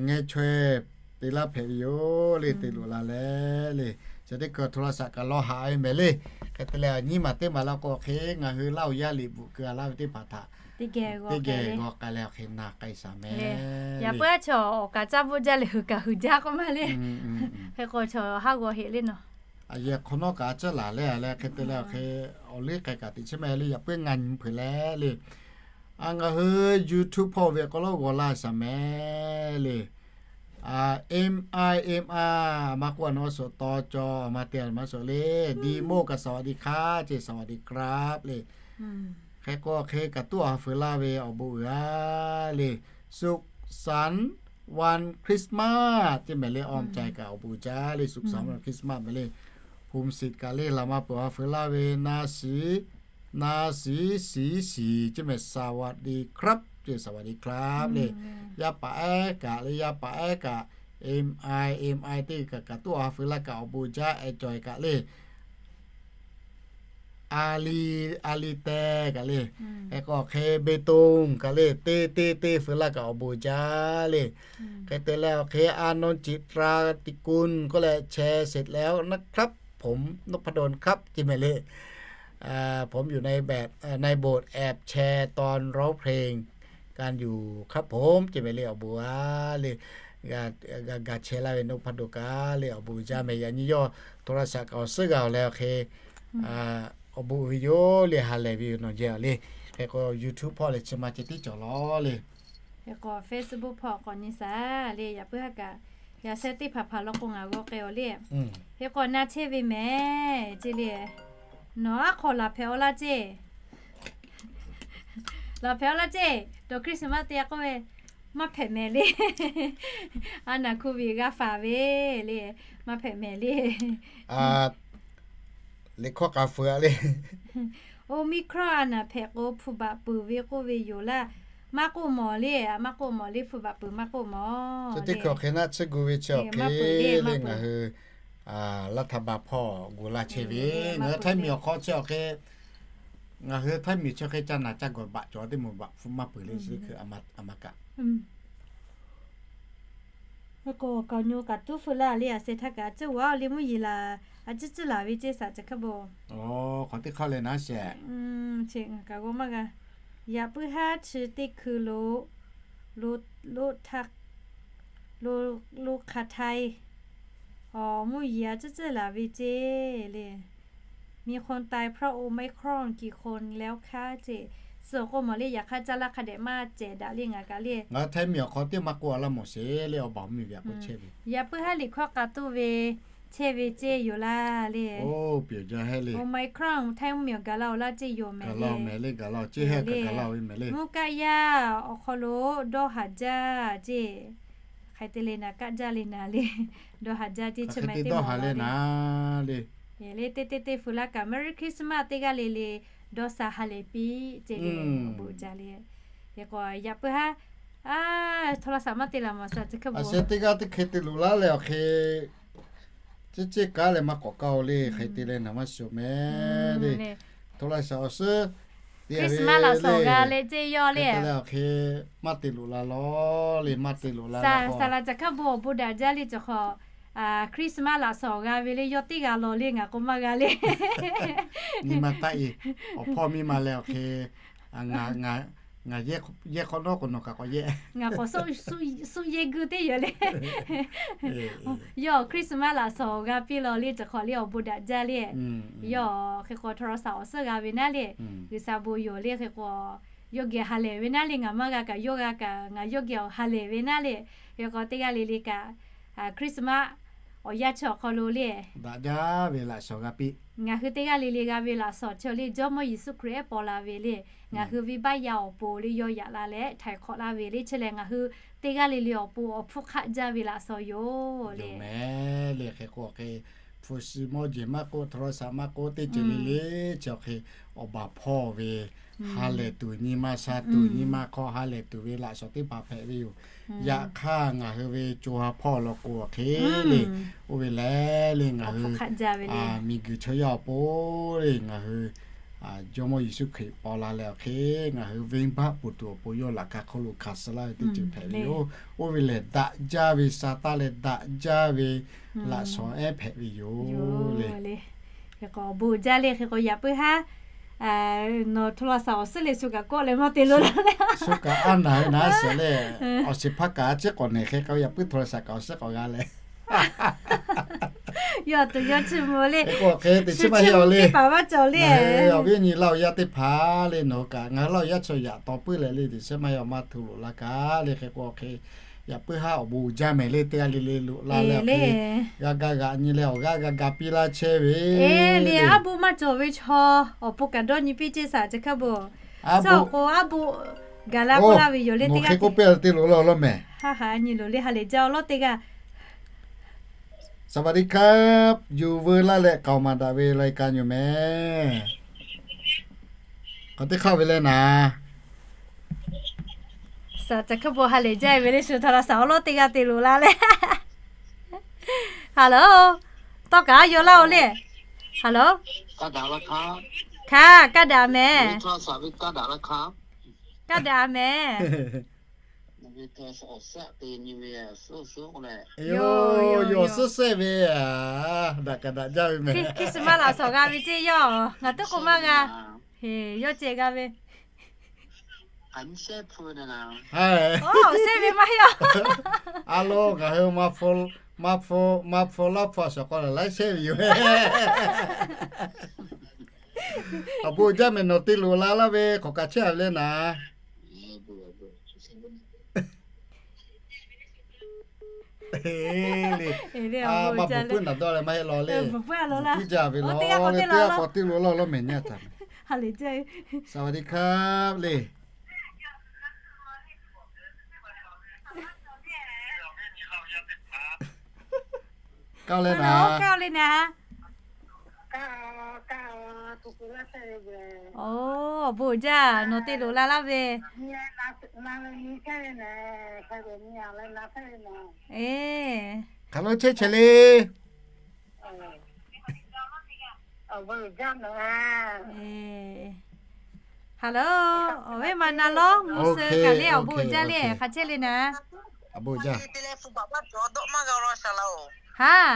ngeh chaweh te laˇ hpehꞈ ve yoˬ le, te loꞈ la leh le. Chi teˇ hkui hto laˇ shaꞈ kaꞈ lawˇ haꞈ ve mehˍ le. Hk'e te leh nyiˇ maˬ teˇ maˬ laˇ k'o awˬ hk'e ngaˬ hui Laˇ huˍ yaˇ liꞈ bvuhꞈ keu a laˇ ve teˇ hpaˍ htaꞈ teˇ geh g'aw k'ai leh awˬ hk'e na k'ai shaˍ mehˍ. Yaꞈ puiˉ aˉ chaw awˬ kaˍ caˇ bvuhˆ jaˇ leh huiˬ kaꞈ huiˬ jaˇ k'oˆ maˇ le. Hk'e k'o chaw haˉ g'aw heꞈ le nawˬ. Aˬ yehˬ hk'awꞈ nawˉ kaꞈ a ciˉ laˬ leh a leh hk'e te leh awˬ hk'e awˬ liˇ k'ai kaꞈ teꞈ chiˉ mehˍ le. Yaꞈ puiˉ ngaˬ nyi hpeuꞈ leh le, a ngaˬ hui YouTube hpawˇ ve k'aw lawˉ g'aw laˇ shaˍ mehˍ le. เอ็มไอ เอ็มไอ maˇ k'oˆ a naˬ suhˍ taw cawˬ maˇ te a maˇ suhˍ le. ดีโม kaꞈ สวัสดีค่ะ ceˇ สวัสดีครับ le. Hk'e k'o hk'e kaꞈ tuˉ awˬ ha feu laˇ ve awˬ bon uiˍ a le. สุขสันต์วันคริสต์มาส ceˇ mehˍ le, awˬ caiˬ kaꞈ awˬ bon uiˍ jaˇ le. สุขสันต์วันคริสต์มาส mehˍ le. ภูมิสิทธิ์ kaꞈ le laˬ ma peuˬ ha feu laˇ ve. นาสี นาสี สี สี ceˇ mehˍ สวัสดีครับ ceˇ สวัสดีครับ le. Yaˇ paˍ ehˉ kaꞈ le, yaˇ paˍ ehˉ kaꞈ, emi, emi teˇ kaꞈ kaꞈ tuˉ awˬ ha feu laˇ kaꞈ awˬ bon uiˍ jaˇ. Ehˉ cawˬ kaꞈ le, a li, a li teh kaꞈ le. Hk'e k'o hk'e เบตง kaꞈ le, teˇ teˇ teˇ feu laˇ kaꞈ awˬ bon uiˍ jaˇ le. Hk'e te leh awˬ hk'e อานนท์ จิตราติกูล k'oˆ leh แชร์เสร็จแล้วนะครับ ผมนพดลครับ ceˇ mehˍ le. ผมอยู่ในแบบ ในโบสถ์ แอบแชร์ตอนร้องเพลงกันอยู่ครับผม ceˇ mehˍ le. Awˬ bon a le, g'a g'a chehˇ laˇ ve นพดล kaꞈ le awˬ bon uiˍ jaˇ mehˍ. Yaꞈ nyi yawˇ โทรศัพท์ kaꞈ awˬ suhˉ g'a awˬ leh awˬ hk'e awˬ bon uiˍ ve yoˬ le, ha lehˬ ve yoˬ nawˬ jehˬ le. Hk'e k'o YouTube hpawˇ lehˬ chi ma ceh tiˉ cawˬ lawˬ le. Hk'e k'o Facebook hpawˇ k'awꞈ nyi shaˍ le. Yaꞈ puiˉ haˉ kaꞈ yaꞈ sheh teˇ hpaˍ hpaˍ law k'o ngaˬ g'aw k'ai awˬ le. Hk'e k'o na chehˇ ve mehˍ ceˇ le. Nawˬ aˉ hk'aw laˬ hpehꞈ awˬ laˇ ceˇ. Laˬ hpehꞈ awˬ laˇ ceˇ. Dawˬ Christmas te a k'oˆ ve, maˇ hpehꞈ mehˍ le. A naˬ โควิด g'a faˍ ve le, maˇ hpehꞈ mehˍ le. Liꞈ hkawˇ k'a feu a le. Omicron a naˬ hpehꞈ k'o hpu baꞈ peuˬ ve k'oˆ ve yoˬ laˇ. Maˇ k'oˆ mawˬ le, maˇ k'oˆ mawˬ le, hpu baꞈ peuˬ maˇ k'oˆ mawˬ. Chi teˇ hkui awˬ hk'e naˆ tcuhˇ gu ve chi awˬ hk'e le ngaˬ hui รัฐบาล hpawˇ gu laˇ chehˇ ve, ngaˬ hui Htaiˇ miˬ awˬ hk'aw chi awˬ hk'e, ngaˬ hui Htaiˇ miˬ chi hk'e ca naˬ ca gawˬ baꞈ cawˬ teˇ moˍ baꞈ hpu maˇ peuˬ le chi teˇ hkui a ma kaꞈ. K'o kaꞈ nyi kaꞈ tuˉ feu laˇ le, a sheh htaˇ kaꞈ a ciˉ g'aˇ le mvuhˇ yeˬ laˬ, a ciˉ ciˉ laˬ ve ceˇ saꞈ chi hk'e bo. K'awꞈ teˇ hk'aˇ leh naˉ shehˍ. Ngaˬ kaꞈ g'aw maˇ g'a. Yaꞈ puiˉ haˉ chi teˇ hkui lo, lo, lo htaˇ, lo, lo hk'aˬ htaˇ, awˬ mvuhˇ yeˬ a ciˉ ciˉ laˬ ve ceˇ le. มีคนตายเพราะ Omicron กี่คนแล้วคะ ceˇ. Suh k'o mawˬ le, yaꞈ hk'aˇ caˇ laˇ hk'a dehꞈ maˇ cehˬ daꞈ le ngaˬ kaꞈ le. Ngaˬ Htaiˇ miˬ awˬ hk'aw teˇ maˇ k'oˆ a laˇ mawˬ sheˍ le, awˬ baˬ awˬ miˇ ve a k'oˆ chehˇ ve. Yaꞈ puiˉ haˉ liꞈ hkawˇ k'a tuˉ ve chehˇ ve ceˇ yoˬ laˇ le. Oˇ, peuˬ jaˇ hehˉ le. Omicron Htaiˇ mvuhˇ miˬ awˬ gaˬ la awˬ laˇ ceˇ yoˬ mehˍ le. Gaˬ la mehˍ le, gaˬ la ceˇ hehˉ kaꞈ gaˬ la ve mehˍ le. Mvuhˇ kaˆ yaˇ awˬ hk'aw lo dawˇ haˍ jaˇ ceˇ. Hk'e te le naˍ kaˆ jaˇ le naˍ le. Dawˇ haˍ jaˇ ceˇ chi ma te dawˇ haˍ le naˍ le. Le teˇ teˇ teˇ feu laˇ kaꞈ Merry Christmas teˇ g'aˇ le le dawˇ sha ha lehˬ piˇ ceˇ le. Awˬ bon jaˇ le. Hk'e k'o yaꞈ puiˉ haˉ, a, โทรศัพท์ maˇ te laˬ mawˬ saꞈ chi hk'e bo. A sheh teˇ g'aˇ teˇ hk'e te loꞈ laˇ leh awˬ hk'e, ceˇ ceˇ kaˉ leh maˇ k'awꞈ kaˇ oˬ le, hk'e te leh naˍ maˇ shuˍ mehˍ le. โทรศัพท์ awˬ suhˉ Christmas laꞈ shawˍ g'a le ceˇ yawˇ le. Hk'e te leh awˬ hk'e maˇ te loꞈ la lawˬ le, maˇ te loꞈ la lawˬ. Saˍ laꞈ caˬ hk'aˇ bon awˬ bon daꞈ jaˇ le cawˬ hk'aw, Christmas laꞈ shawˍ g'a ve le yawˇ teˇ g'a lawˬ le, ngaˬ k'o maˇ g'a le. Nyi ma taˆ e, awˬ hpawˇ miˇ ma leh awˬ hk'e, ngaˬ yehˇ hk'awꞈ nawˉ k'o nawˬ kaꞈ k'awꞈ yehˇ. Ngaˬ k'awꞈ suhˆ yehˇ guiˇ teˇ yoˬ le. Yawˇ Christmas laꞈ shawˍ g'a piˇ lawˬ le cawˬ hk'aw le awˬ bon daꞈ jaˇ le. Yawˇ hk'e k'o โทรศัพท์ awˬ suhˉ g'a ve naˉ le, G'uiˬsha bon yoˬ le hk'e k'o, yawˇ geh ha lehˬ ve naˉ le, ngaˬ maˇ g'a kaꞈ yawˇ g'a kaꞈ ngaˬ yawˇ geh awˬ ha lehˬ ve naˉ le. Hk'e k'o teˇ g'aˇ le le kaꞈ Christmas awˬ yanˇ chi awˬ hk'aw lo le, daꞈ jaˇ ve laꞈ shawˍ g'a piˇ. Ngaˬ hui teˇ g'aˇ le le g'a ve laꞈ shawˍ chi le Jawˇmawˇ Yeˍsuˆ Hkriꞈ ehˉ paw la ve le, ngaˬ hui venˇbaˆ yaˇ awˬ pon le yawˇ yaꞈ la leh htaiˍ hk'awꞈ laˇ ve le. Chi lehˬ ngaˬ hui teˇ g'aˇ le le awˬ pon awˬ hpfuhˇ hk'aˆ jaˇ ve laꞈ shawˍ yoˬ le. Mehˍ le hk'e k'o hk'e, hpu shi mawˇ jeˬ maˇ k'oˆ, โทรศัพท์ maˇ k'oˆ, teˇ ceuˬ le le chi awˬ hk'e awˬ baˬ hpawˇ ve ha lehˬ tuˬ nyi ma sha tuˬ nyi ma hk'aw ha lehˬ tuˬ ve laꞈ shawˍ teˇ hpaˍ hpehꞈ ve yoˬ. Yaꞈ hk'aˇ ngaˬ hui ve co ha hpawˇ law k'o awˬ hk'e le, oˇ ve lehˬ le ngaˬ hui miˬguiˬ chaw yaˇ awˬ pon le ngaˬ hui Jawˇmawˇ Yeˍsuˆ Hkriꞈ paw la leh awˬ hk'e ngaˬ hui venˇbaˆ poˬ tuˬ awˬ pon yawˇ laꞈ ka hk'oˆ lo hkanˍ suh laˇ ve teˇ ceuˬ hpehꞈ ve yoˬ. Oˇ ve lehˬ daꞈ jaˇ ve sha taˇ leh daꞈ jaˇ ve laꞈ shawˍ ehˉ hpehꞈ ve yoˬ le. Hk'e k'o bon jaˇ le hk'e k'o yaꞈ puiˉ haˉ nawˬ โทรศัพท์ awˬ suhˉ le shu kaꞈ kawˆ leh maˇ te lo la le. Shu kaꞈ a naˬ ve naˉ shehˍ le, awˬ shiˍ hpaˇ kaꞈ a ciˉ k'awꞈ nehˬ hk'e k'o yaꞈ puiˉ โทรศัพท์ kaꞈ awˬ suhˉ k'awꞈ g'a leh. Yawˇ tuˬ yawˇ chi mawˬ le. K'o hk'e teˇ chi maˇ heˆ awˬ le. Awˬ viˉ nyi laˇ awˬ yaˇ teˇ hpaˍ le nawˬ hui kaꞈ ngaˬ hui laˇ awˬ yaˇ chaw yaꞈ taw puiˉ leh le teˇ chi maˇ heˆ awˬ maˇ hto loꞈ la kaꞈ le hk'e k'o hk'e Yaꞈ puiˉ haˉ awˬ bon uiˍ jaˇ mehˍ le, teˇ g'aˇ le le loꞈ la leh awˬ hk'e g'a ga g'aꞈ nyi leh awˬ g'aˇ g'a ga piˇ laˇ chehˇ ve le. Aˉ bon maˇ cawˬ ve chaw awˬ pon kaꞈ dawˇ nyi piˇ ceˇ saˍ ca hkaˇ bon. Aˉ bon k'o aˉ bon gaˬ la k'oˆ laˇ ve yoˬ le, teˇ g'aˇ k'oˆ piˇ te loꞈ la lawˇ mehˍ. Haˉ haˉ nyi loˬ le, ha lehˬ jaˇ awˬ lawˉ teˇ g'aˇ. สวัสดีครับ yuˬ veu laˇ leh k'aoˍ maˍ daꞈ ve รายการ yoˬ mehˍ. K'awꞈ teˇ hk'aˇ ve leh naˍ. Saˍ ca hkaˇ bon ha lehˬ jaˇ ve le, shu htaꞈ la saˍ awˬ lawˉ teˇ g'aˇ te loꞈ la leh. Hello, tawˇ kaꞈ yaw laˇ-oˬ le. Hello, hk'a kaˇ daꞈ mehˍ. Kaˇ daꞈ mehˍ. Yoˬ, yoˬ, suhˉ suhˉ ve, daꞈ kaꞈ daꞈ jaˇ ve mehˍ. Christmas laꞈ shawˍ g'a ve ceˇ yawˇ, ngaˬ tuˉ k'o maˇ g'a. Heˍ, yawˇ ceh g'a ve. Awˬ, shehˇ ve maˇ heˆ. A lo ngaˬ hui maˇ hpu laˇ hpu a shawˍ k'aw lehˬ laiˉ shehˇ ve yoˬ. Awˬ bon jaˇ mehˍ, nawˬ te loꞈ la laˇ ve k'awꞈ kaꞈ chehˇ a ve le naˍ. Maˇ bvuhꞈ puiˉ naˍ dawˇ leh maˇ heˆ law le. Bvuhꞈ jaˇ ve lawˬ le, teˇ g'aˇ k'awꞈ te loꞈ laˇ lawˬ mehˍ nyi a taˍ. สวัสดีครับ le. Kaˇ leh naˍ. Kaˇ leh naˍ. Awˬ bon jaˇ, nawˬ te loꞈ la laˇ ve. Hk'aˬ lo chehˇ chehˇ le. Hello, awˬ viˉ ma na lawˉ mvuh suh kaꞈ le, awˬ bon jaˇ le, hk'a chehˇ le naˍ. Awˬ bon jaˇ. Haˉ.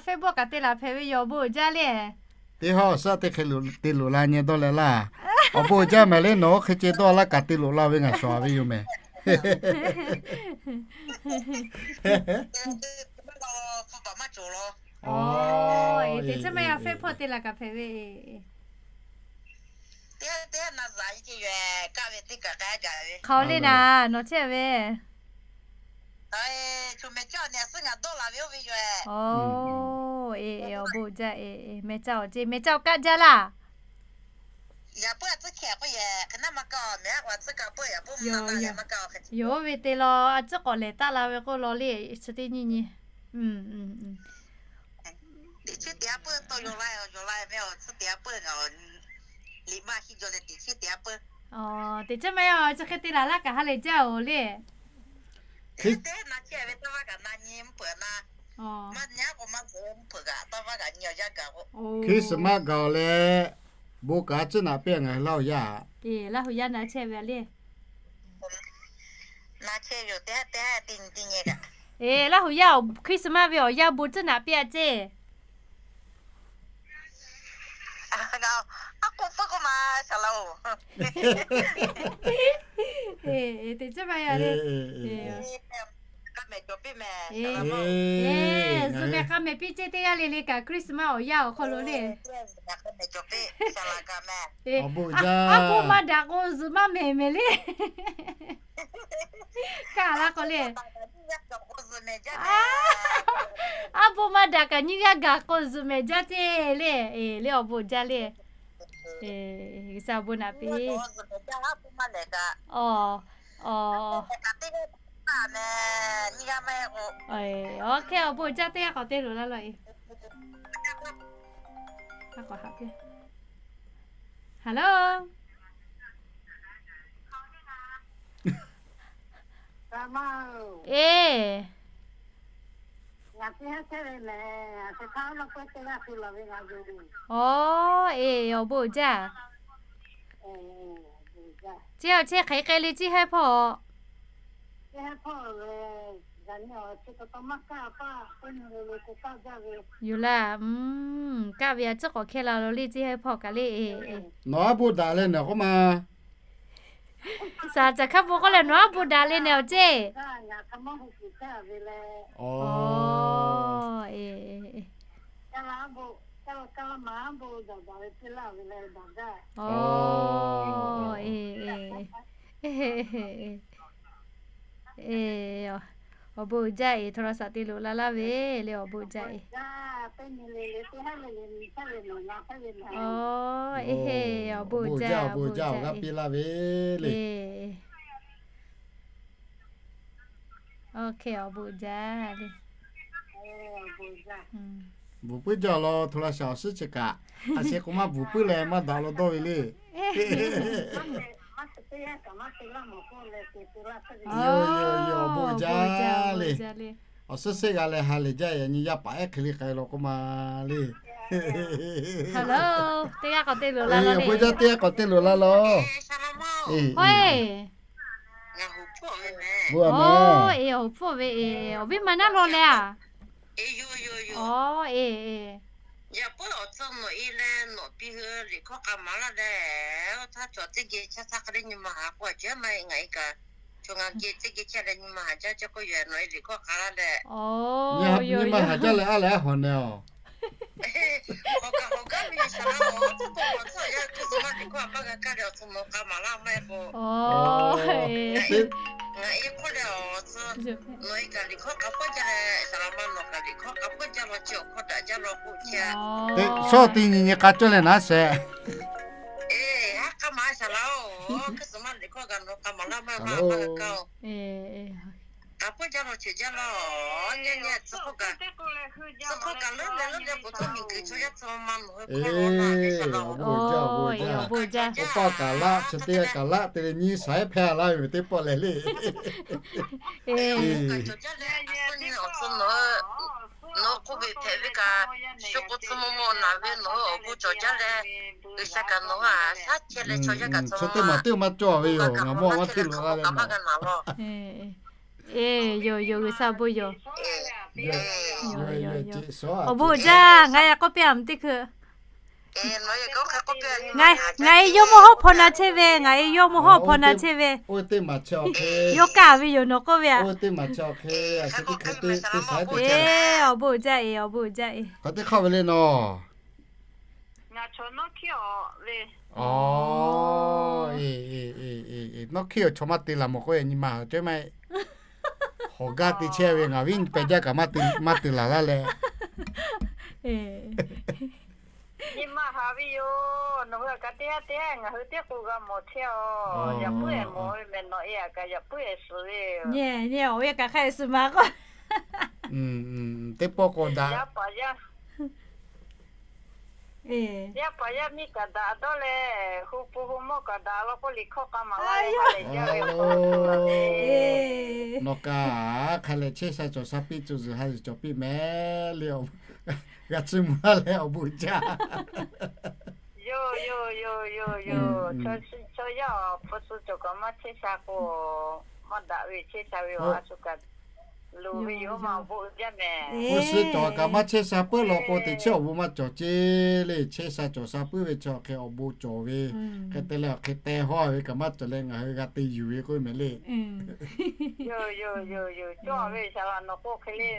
Facebook kaꞈ te laˬ hpehꞈ ve yoˬ, awˬ bon jaˇ le. Teˇ hawˉ awˬ suhˉ teˇ hk'e te loꞈ la nyi dawˇ leh laˇ. Awˬ bon jaˇ mehˍ le, nawˬ oˇ hk'e ceh dawˇ laˇ kaꞈ te loꞈ la ve ngaˬ shawˍ ve yoˬ mehˍ. Awˬ, te chehˇ maˇ yaˇ Facebook te laˬ kaꞈ hpehꞈ ve. Hk'aˬ le naˍ, nawˬ chehˇ ve. Awˬ, e, awˬ bon jaˇ e, mehˍ ca awˬ ceˇ, mehˍ ca awˬ kaˆ jaˇ laˇ. Yoˬ, oˇ ve te law a ciˉ k'awꞈ lehˬ taˆ la ve k'oˆ law le, chi teˇ nyi nyi. Awˬ, teꞈ chehˇ maˇ yaˇ, chi hk'e te laˬ laˇ kaꞈ ha lehˬ jaˇ oˬ le. Christmas gaˬ leh, bon kaꞈ a ciˉ naꞈ piˇ ngaˬ hui Laˇ huˍ yaˇ. Laˇ huˍ yaˇ naꞈ chehˇ ve le. Eˬ, Laˇ huˍ yaˇ awˬ Christmas ve awˬ yanˇ bon ciˉ naꞈ piˇ a ceˇ. Eˬ, teꞈ chehˇ maˇ yaˇ le. Eˬ, zuhꞈ mehˍ k'a mehˍ piˇ ceˇ, teˇ g'aˇ le le kaꞈ Christmas awˬ yanˇ awˬ hk'aw lo le. Aˉ bon maˇ daꞈ k'o zuhꞈ maˇ mehˍ mehˍ le. Kaˇ laˇ k'o le. Aˉ bon maˇ daꞈ kaꞈ nyiˇ g'aˇ gaˬ k'o zuhꞈ mehˍ jaˇ ceˇ le. Eˬ, le awˬ bon jaˇ le. G'uiˬsha awˬ bon naꞈ piˇ. Awˬ, awˬ, awˬ hk'e awˬ bon jaˇ teˇ g'aˇ k'awꞈ te loꞈ la lawˬ e. Hello. Eˬ. Awˬ, eˬ, awˬ bon jaˇ. Ceˇ, awˬ chehˇ hk'aˬ hk'e le, ceˇ haiˉ hpawˇ. Yoˬ laˇ, kaˇ ve a ciˉ k'awꞈ hkehˇ la lo le, ceˇ haiˉ hpawˇ kaꞈ le. Nawˬ aˉ bon daꞈ leh nawˬ k'oˆ ma. Saˍ caˬ hkaˇ bon k'oˆ leh nawˬ aˉ bon daꞈ le nehˬ awˬ ceˇ. Awˬ, eˬ, eˬ, eˬ. Oˇ, e, e, e, awˬ bon uiˍ jaˇ e, โทรศัพท์ te loꞈ la laˇ ve le, awˬ bon uiˍ jaˇ e. Oˇ, e, awˬ bon uiˍ jaˇ, awˬ bon uiˍ jaˇ, awˬ g'aˇ piˇ laˇ ve le. Awˬ bon uiˍ jaˇ le. Bvuhˬ puiˉ jaˇ law, โทรศัพท์ awˬ suhˉ chi kaꞈ, a sheh k'o maˇ bvuhˬ puiˉ leh maˇ daꞈ law dawˇ ve le. Yoˬ, yoˬ, yoˬ, awˬ bon uiˍ jaˇ le. Awˬ suhˉ shehˆ g'a leh ha lehˬ jaˇ, yaꞈ nyi yaˇ paˍ ehˉ hk'e le k'ai law k'oˆ ma le. Awˬ bon uiˍ jaˇ, teˇ g'aˇ k'awꞈ te loꞈ la law. Oˇ, e, awˬ hoˍ hpfuhˆ ve e, awˬ viˉ ma naˉ law leh a. Oˇ, e, e, yaꞈ puiˉ awˬ tcuh nawˬ e leh nawˬ pi hui liꞈ hkawˇ k'a maˍ laˇ leh, oˇ htaˇ cawˬ teˇ geh chaˇ htaˇ hk'a le nyi ma haˍ k'o a ceh maˇ heˆ, ngaˬ e kaꞈ chaw ngaˬ geh teˇ geh chehˇ leh nyi ma haˍ jaˇ ceh k'oˆ yaꞈ nawˬ e liꞈ hkawˇ k'a laˇ leh. Nyi ma haˍ jaˇ leh a leh a hawˬ neh a. Awˬ kaˍ awˬ gaˇ ve saˍ laꞈ-oˬ, tcuhˉ tawˇ awˬ tcuhˉ awˬ yaˇ hkui suhˍ maˇ liꞈ hkawˇ a paˇ g'a kaˇ leh awˬ tcuhˉ nawˬ k'a maˍ laˇ maˇ heˆ k'o. Ngaˬ e hk'oˆ leh awˬ tcuhˉ nawˬ e kaꞈ liꞈ hkawˇ k'a pfuhˇ jaˇ leh saˍ laꞈ ma nawˬ kaꞈ liꞈ hkawˇ k'a pfuhˇ jaˇ law chi awˬ hkawˇ daꞈ jaˇ law k'oˆ chehˇ. Shawˉ teˇ nyi nyi k'a cawˇ leh naˉ shehˍ. Eˬ, haˉ k'a maˍ saˍ laꞈ-oˬ, hkui suhˍ maˇ liꞈ hkawˇ kaꞈ nawˬ k'a maˍ laˇ maˇ heˆ maˇ k'a kaˇ-oˬ. K'a pfuhˇ jaˇ law cheuˬ jaˇ law, nyi nyi tcuhˉ hkawˇ kaꞈ, tcuhˉ hkawˇ kaꞈ leuˉ leh leuˉ leh k'o tcuhˉ miˬ guiˬ chaw yaˇ tcuhˉ ma nawˬ hui hkawˇ law na ve saˍ laꞈ-oˬ. Oˇ, paˇ kaꞈ laˇ, chi teˇ g'aˇ kaꞈ laˇ te leh nyi shaiˉ hpehˇ laˇ ve teˇ pawˆ leh le. Nawˬ k'oˆ ve hpehꞈ ve kaꞈ, shu k'o tcuhˉ maw maw naˍ ve nawˬ hui awˬ bon cawˬ jaˇ leh, G'uiˬsha kaꞈ nawˬ hui a shaˉ chehˇ leh chaw yaˇ kaꞈ tcuhˉ maw, teˇ maˇ cawˇ ve yoˬ, ngaˬ mawˇ maˇ hteˇ loꞈ la leh nawˬ. Eˬ, yoˬ yoˬ, G'uiˬsha bon yoˬ. Awˬ bon jaˇ, ngaˬ yaꞈ k'oˆ piˇ a mvuhˇ teˇ hkui. Ngaˬ e yawˇ mawˇ hawˉ hpaw na chehˇ ve, ngaˬ e yawˇ mawˇ hawˉ hpaw na chehˇ ve. Yawˇ kaˇ ve yoˬ nawˬ k'oˆ ve a. Eˬ, awˬ bon jaˇ e, awˬ bon jaˇ e. Hk'aˬ teˇ hk'aˇ ve le nawˬ. Nawˉ hkiˉ awˬ chaw maˇ te laˬ mawˬ k'oˆ yaꞈ nyi ma haˍ cawˇ maˇ heˆ. Hawˬ gaˇ te chehˇ ve ngaˬ viˉ nyi pehˬ jaˇ kaꞈ maˇ te laˬ laˇ leh. Nyi ma haˍ ve yoˬ. Nawˬ hui a kaꞈ teˇ haˉ teˇ haˉ ngaˬ hui teˇ k'o g'a mawˬ chehˇ-oˬ. Yaꞈ puiˉ ehˍ mawˬ ve mehˬ nawˬ e a kaꞈ yaꞈ puiˉ ehˍ suhˍ ve. Nyi, nyi, awˬ e kaꞈ hk'a suhˍ ma k'o. Teˇ pawˆ k'awꞈ daꞈ. Yaˇ paˍ yaˇ miˇ kaꞈ daꞈ dawˇ leh, hu pu hu mawˇ kaꞈ daꞈ law k'oˆ liꞈ hkawˇ k'a maˍ laˇ leh ha lehˬ jaˇ ve. Nawˬ kaꞈ hk'a lehˬ chehˇ sha cawˬ sha piˇ, co zuhˬ ha zuhˬ cawˬ piˇ mehˍ le. G'a chiˇ mvuh laˇ leh awˬ bon jaˇ. Yoˬ, yoˬ, yoˬ, yoˬ, yoˬ. Chaw yaˇ awˬ hpu suh cawˬ kaꞈ maˇ chehˇ sha k'o, maˇ daꞈ ve chehˇ sha ve awˬ a shu kaꞈ loˍ ve yoˬ ma awˬ bon jaˇ mehˍ. Hpu suh cawˬ kaꞈ maˇ chehˇ sha peuˬ law k'o, teꞈ chiˉ awˬ bon maˇ cawˬ ceˇ le. Chehˇ sha cawˬ sha peuˬ ve chi awˬ hk'e awˬ bon cawˬ ve. Hk'e te leh awˬ hk'e te haw ve kaꞈ maˇ cawˬ leh ngaˬ hui g'a te yuˬ ve k'oˆ ve mehˍ le. Yoˬ, yoˬ, yoˬ, yoˬ. Cawˇ ve saˍ laꞈ nawˬ k'oˆ hk'e le.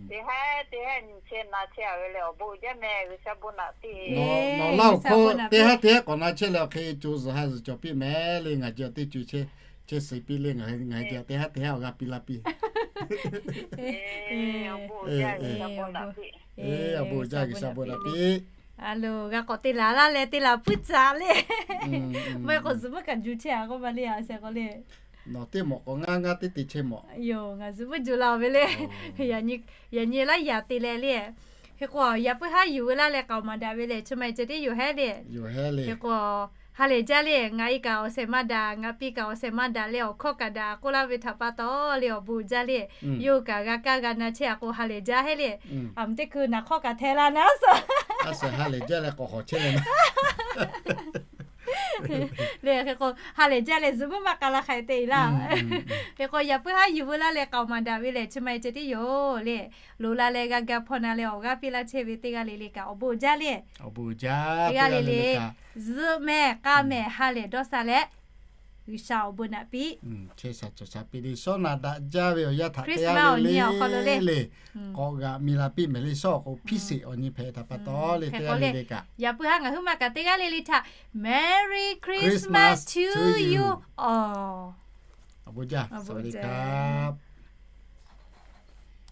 Teˇ haˉ teˇ haˉ nyi chehˇ na chehˇ a ve leh awˬ bon jaˇ mehˍ, G'uiˬsha bon naꞈ piˇ. Nawˬ laˇ awˬ hkawˇ teˇ haˉ teˇ haˉ k'awꞈ na chehˇ leh awˬ hk'e co zuhˬ ha zuhˬ cawˬ piˇ mehˍ le. Ngaˬ jehˬ teˇ co chehˇ suh piˇ le. Ngaˬ ngaˬ jehˬ teˇ haˉ teˇ haˉ awˬ g'a piˇ laˇ piˇ. Awˬ bon jaˇ, G'uiˬsha bon naꞈ piˇ. A loˬ, g'a k'awꞈ te laˬ laˇ leh te laˬ puiˉ tcuh le. Maˇ heˆ k'o zuhꞈ muiˉ kaꞈ juˬ chehˇ a k'oˆ ma le a sheh k'o le. Nawˬ teˇ mawꞈ k'awꞈ ngaˇ ngaˇ teˇ te chehˇ mawˬ. Yoˬ, ngaˬ zuhꞈ muiˉ juˬ la ve le. Yaꞈ nyi laˇ yaꞈ te leh le. Hk'e k'o yaꞈ puiˉ haˉ yuˬ ve laˇ leh k'aoˍ maˍ daꞈ ve lehˬ, chi ma ceh tiˉ yoˬ hehˉ le. Hk'e k'o ha lehˬ jaˇ le, ngaˬ e kaꞈ awˬ shehˍ maˇ daꞈ, ngaˬ pi kaꞈ awˬ shehˍ maˇ daꞈ leh awˬ hkawˇ kaꞈ daꞈ k'oˆ laˇ ve htaꞈ pa taw le awˬ bon jaˇ le. Yawˇ hui kaꞈ g'a kaˇ g'a na chehˇ a k'o ha lehˬ jaˇ hehˉ le. A mvuhˇ teˇ hkui naˍ hk'awˇ kaꞈ hteh la naˉ suh. A suh ha lehˬ jaˇ leh k'awꞈ hawˬ chehˇ le na. Le hk'e k'o ha lehˬ jaˇ leh zuhꞈ muiˉ maˇ k'a la hk'ai te laˇ. Hk'e k'o yaꞈ puiˉ haˉ yuˬ veu laˇ leh k'aoˍ maˍ daꞈ ve lehˬ, chi ma e ceh tiˉ yoˬ le. Loꞈ la leh g'a ga hpaw na leh awˬ g'aˇ piˇ laˇ chehˇ ve teˇ g'aˇ le le kaꞈ awˬ bon jaˇ le. Teˇ g'aˇ le le zuhꞈ mehˍ k'a mehˍ ha lehˬ dawˇ sha leh G'uiˬsha awˬ bon naꞈ piˇ. Chehˇ sha cawˬ sha piˇ le. Shawˉ naˍ daꞈ jaˇ ve awˬ yanˇ htaꞈ teˇ g'aˇ le le le k'awꞈ g'aꞈ mi la piˇ mehˍ le. Shawˉ awˬ k'o hpiˇ sheˍ awˬ nyi hpehꞈ htaꞈ pa taw le, teˇ g'aˇ le le kaꞈ. Yaꞈ puiˉ haˉ ngaˬ huiˉ ma kaꞈ teˇ g'aˇ le le htaꞈ Merry Christmas to you. Awˬ bon jaˇ.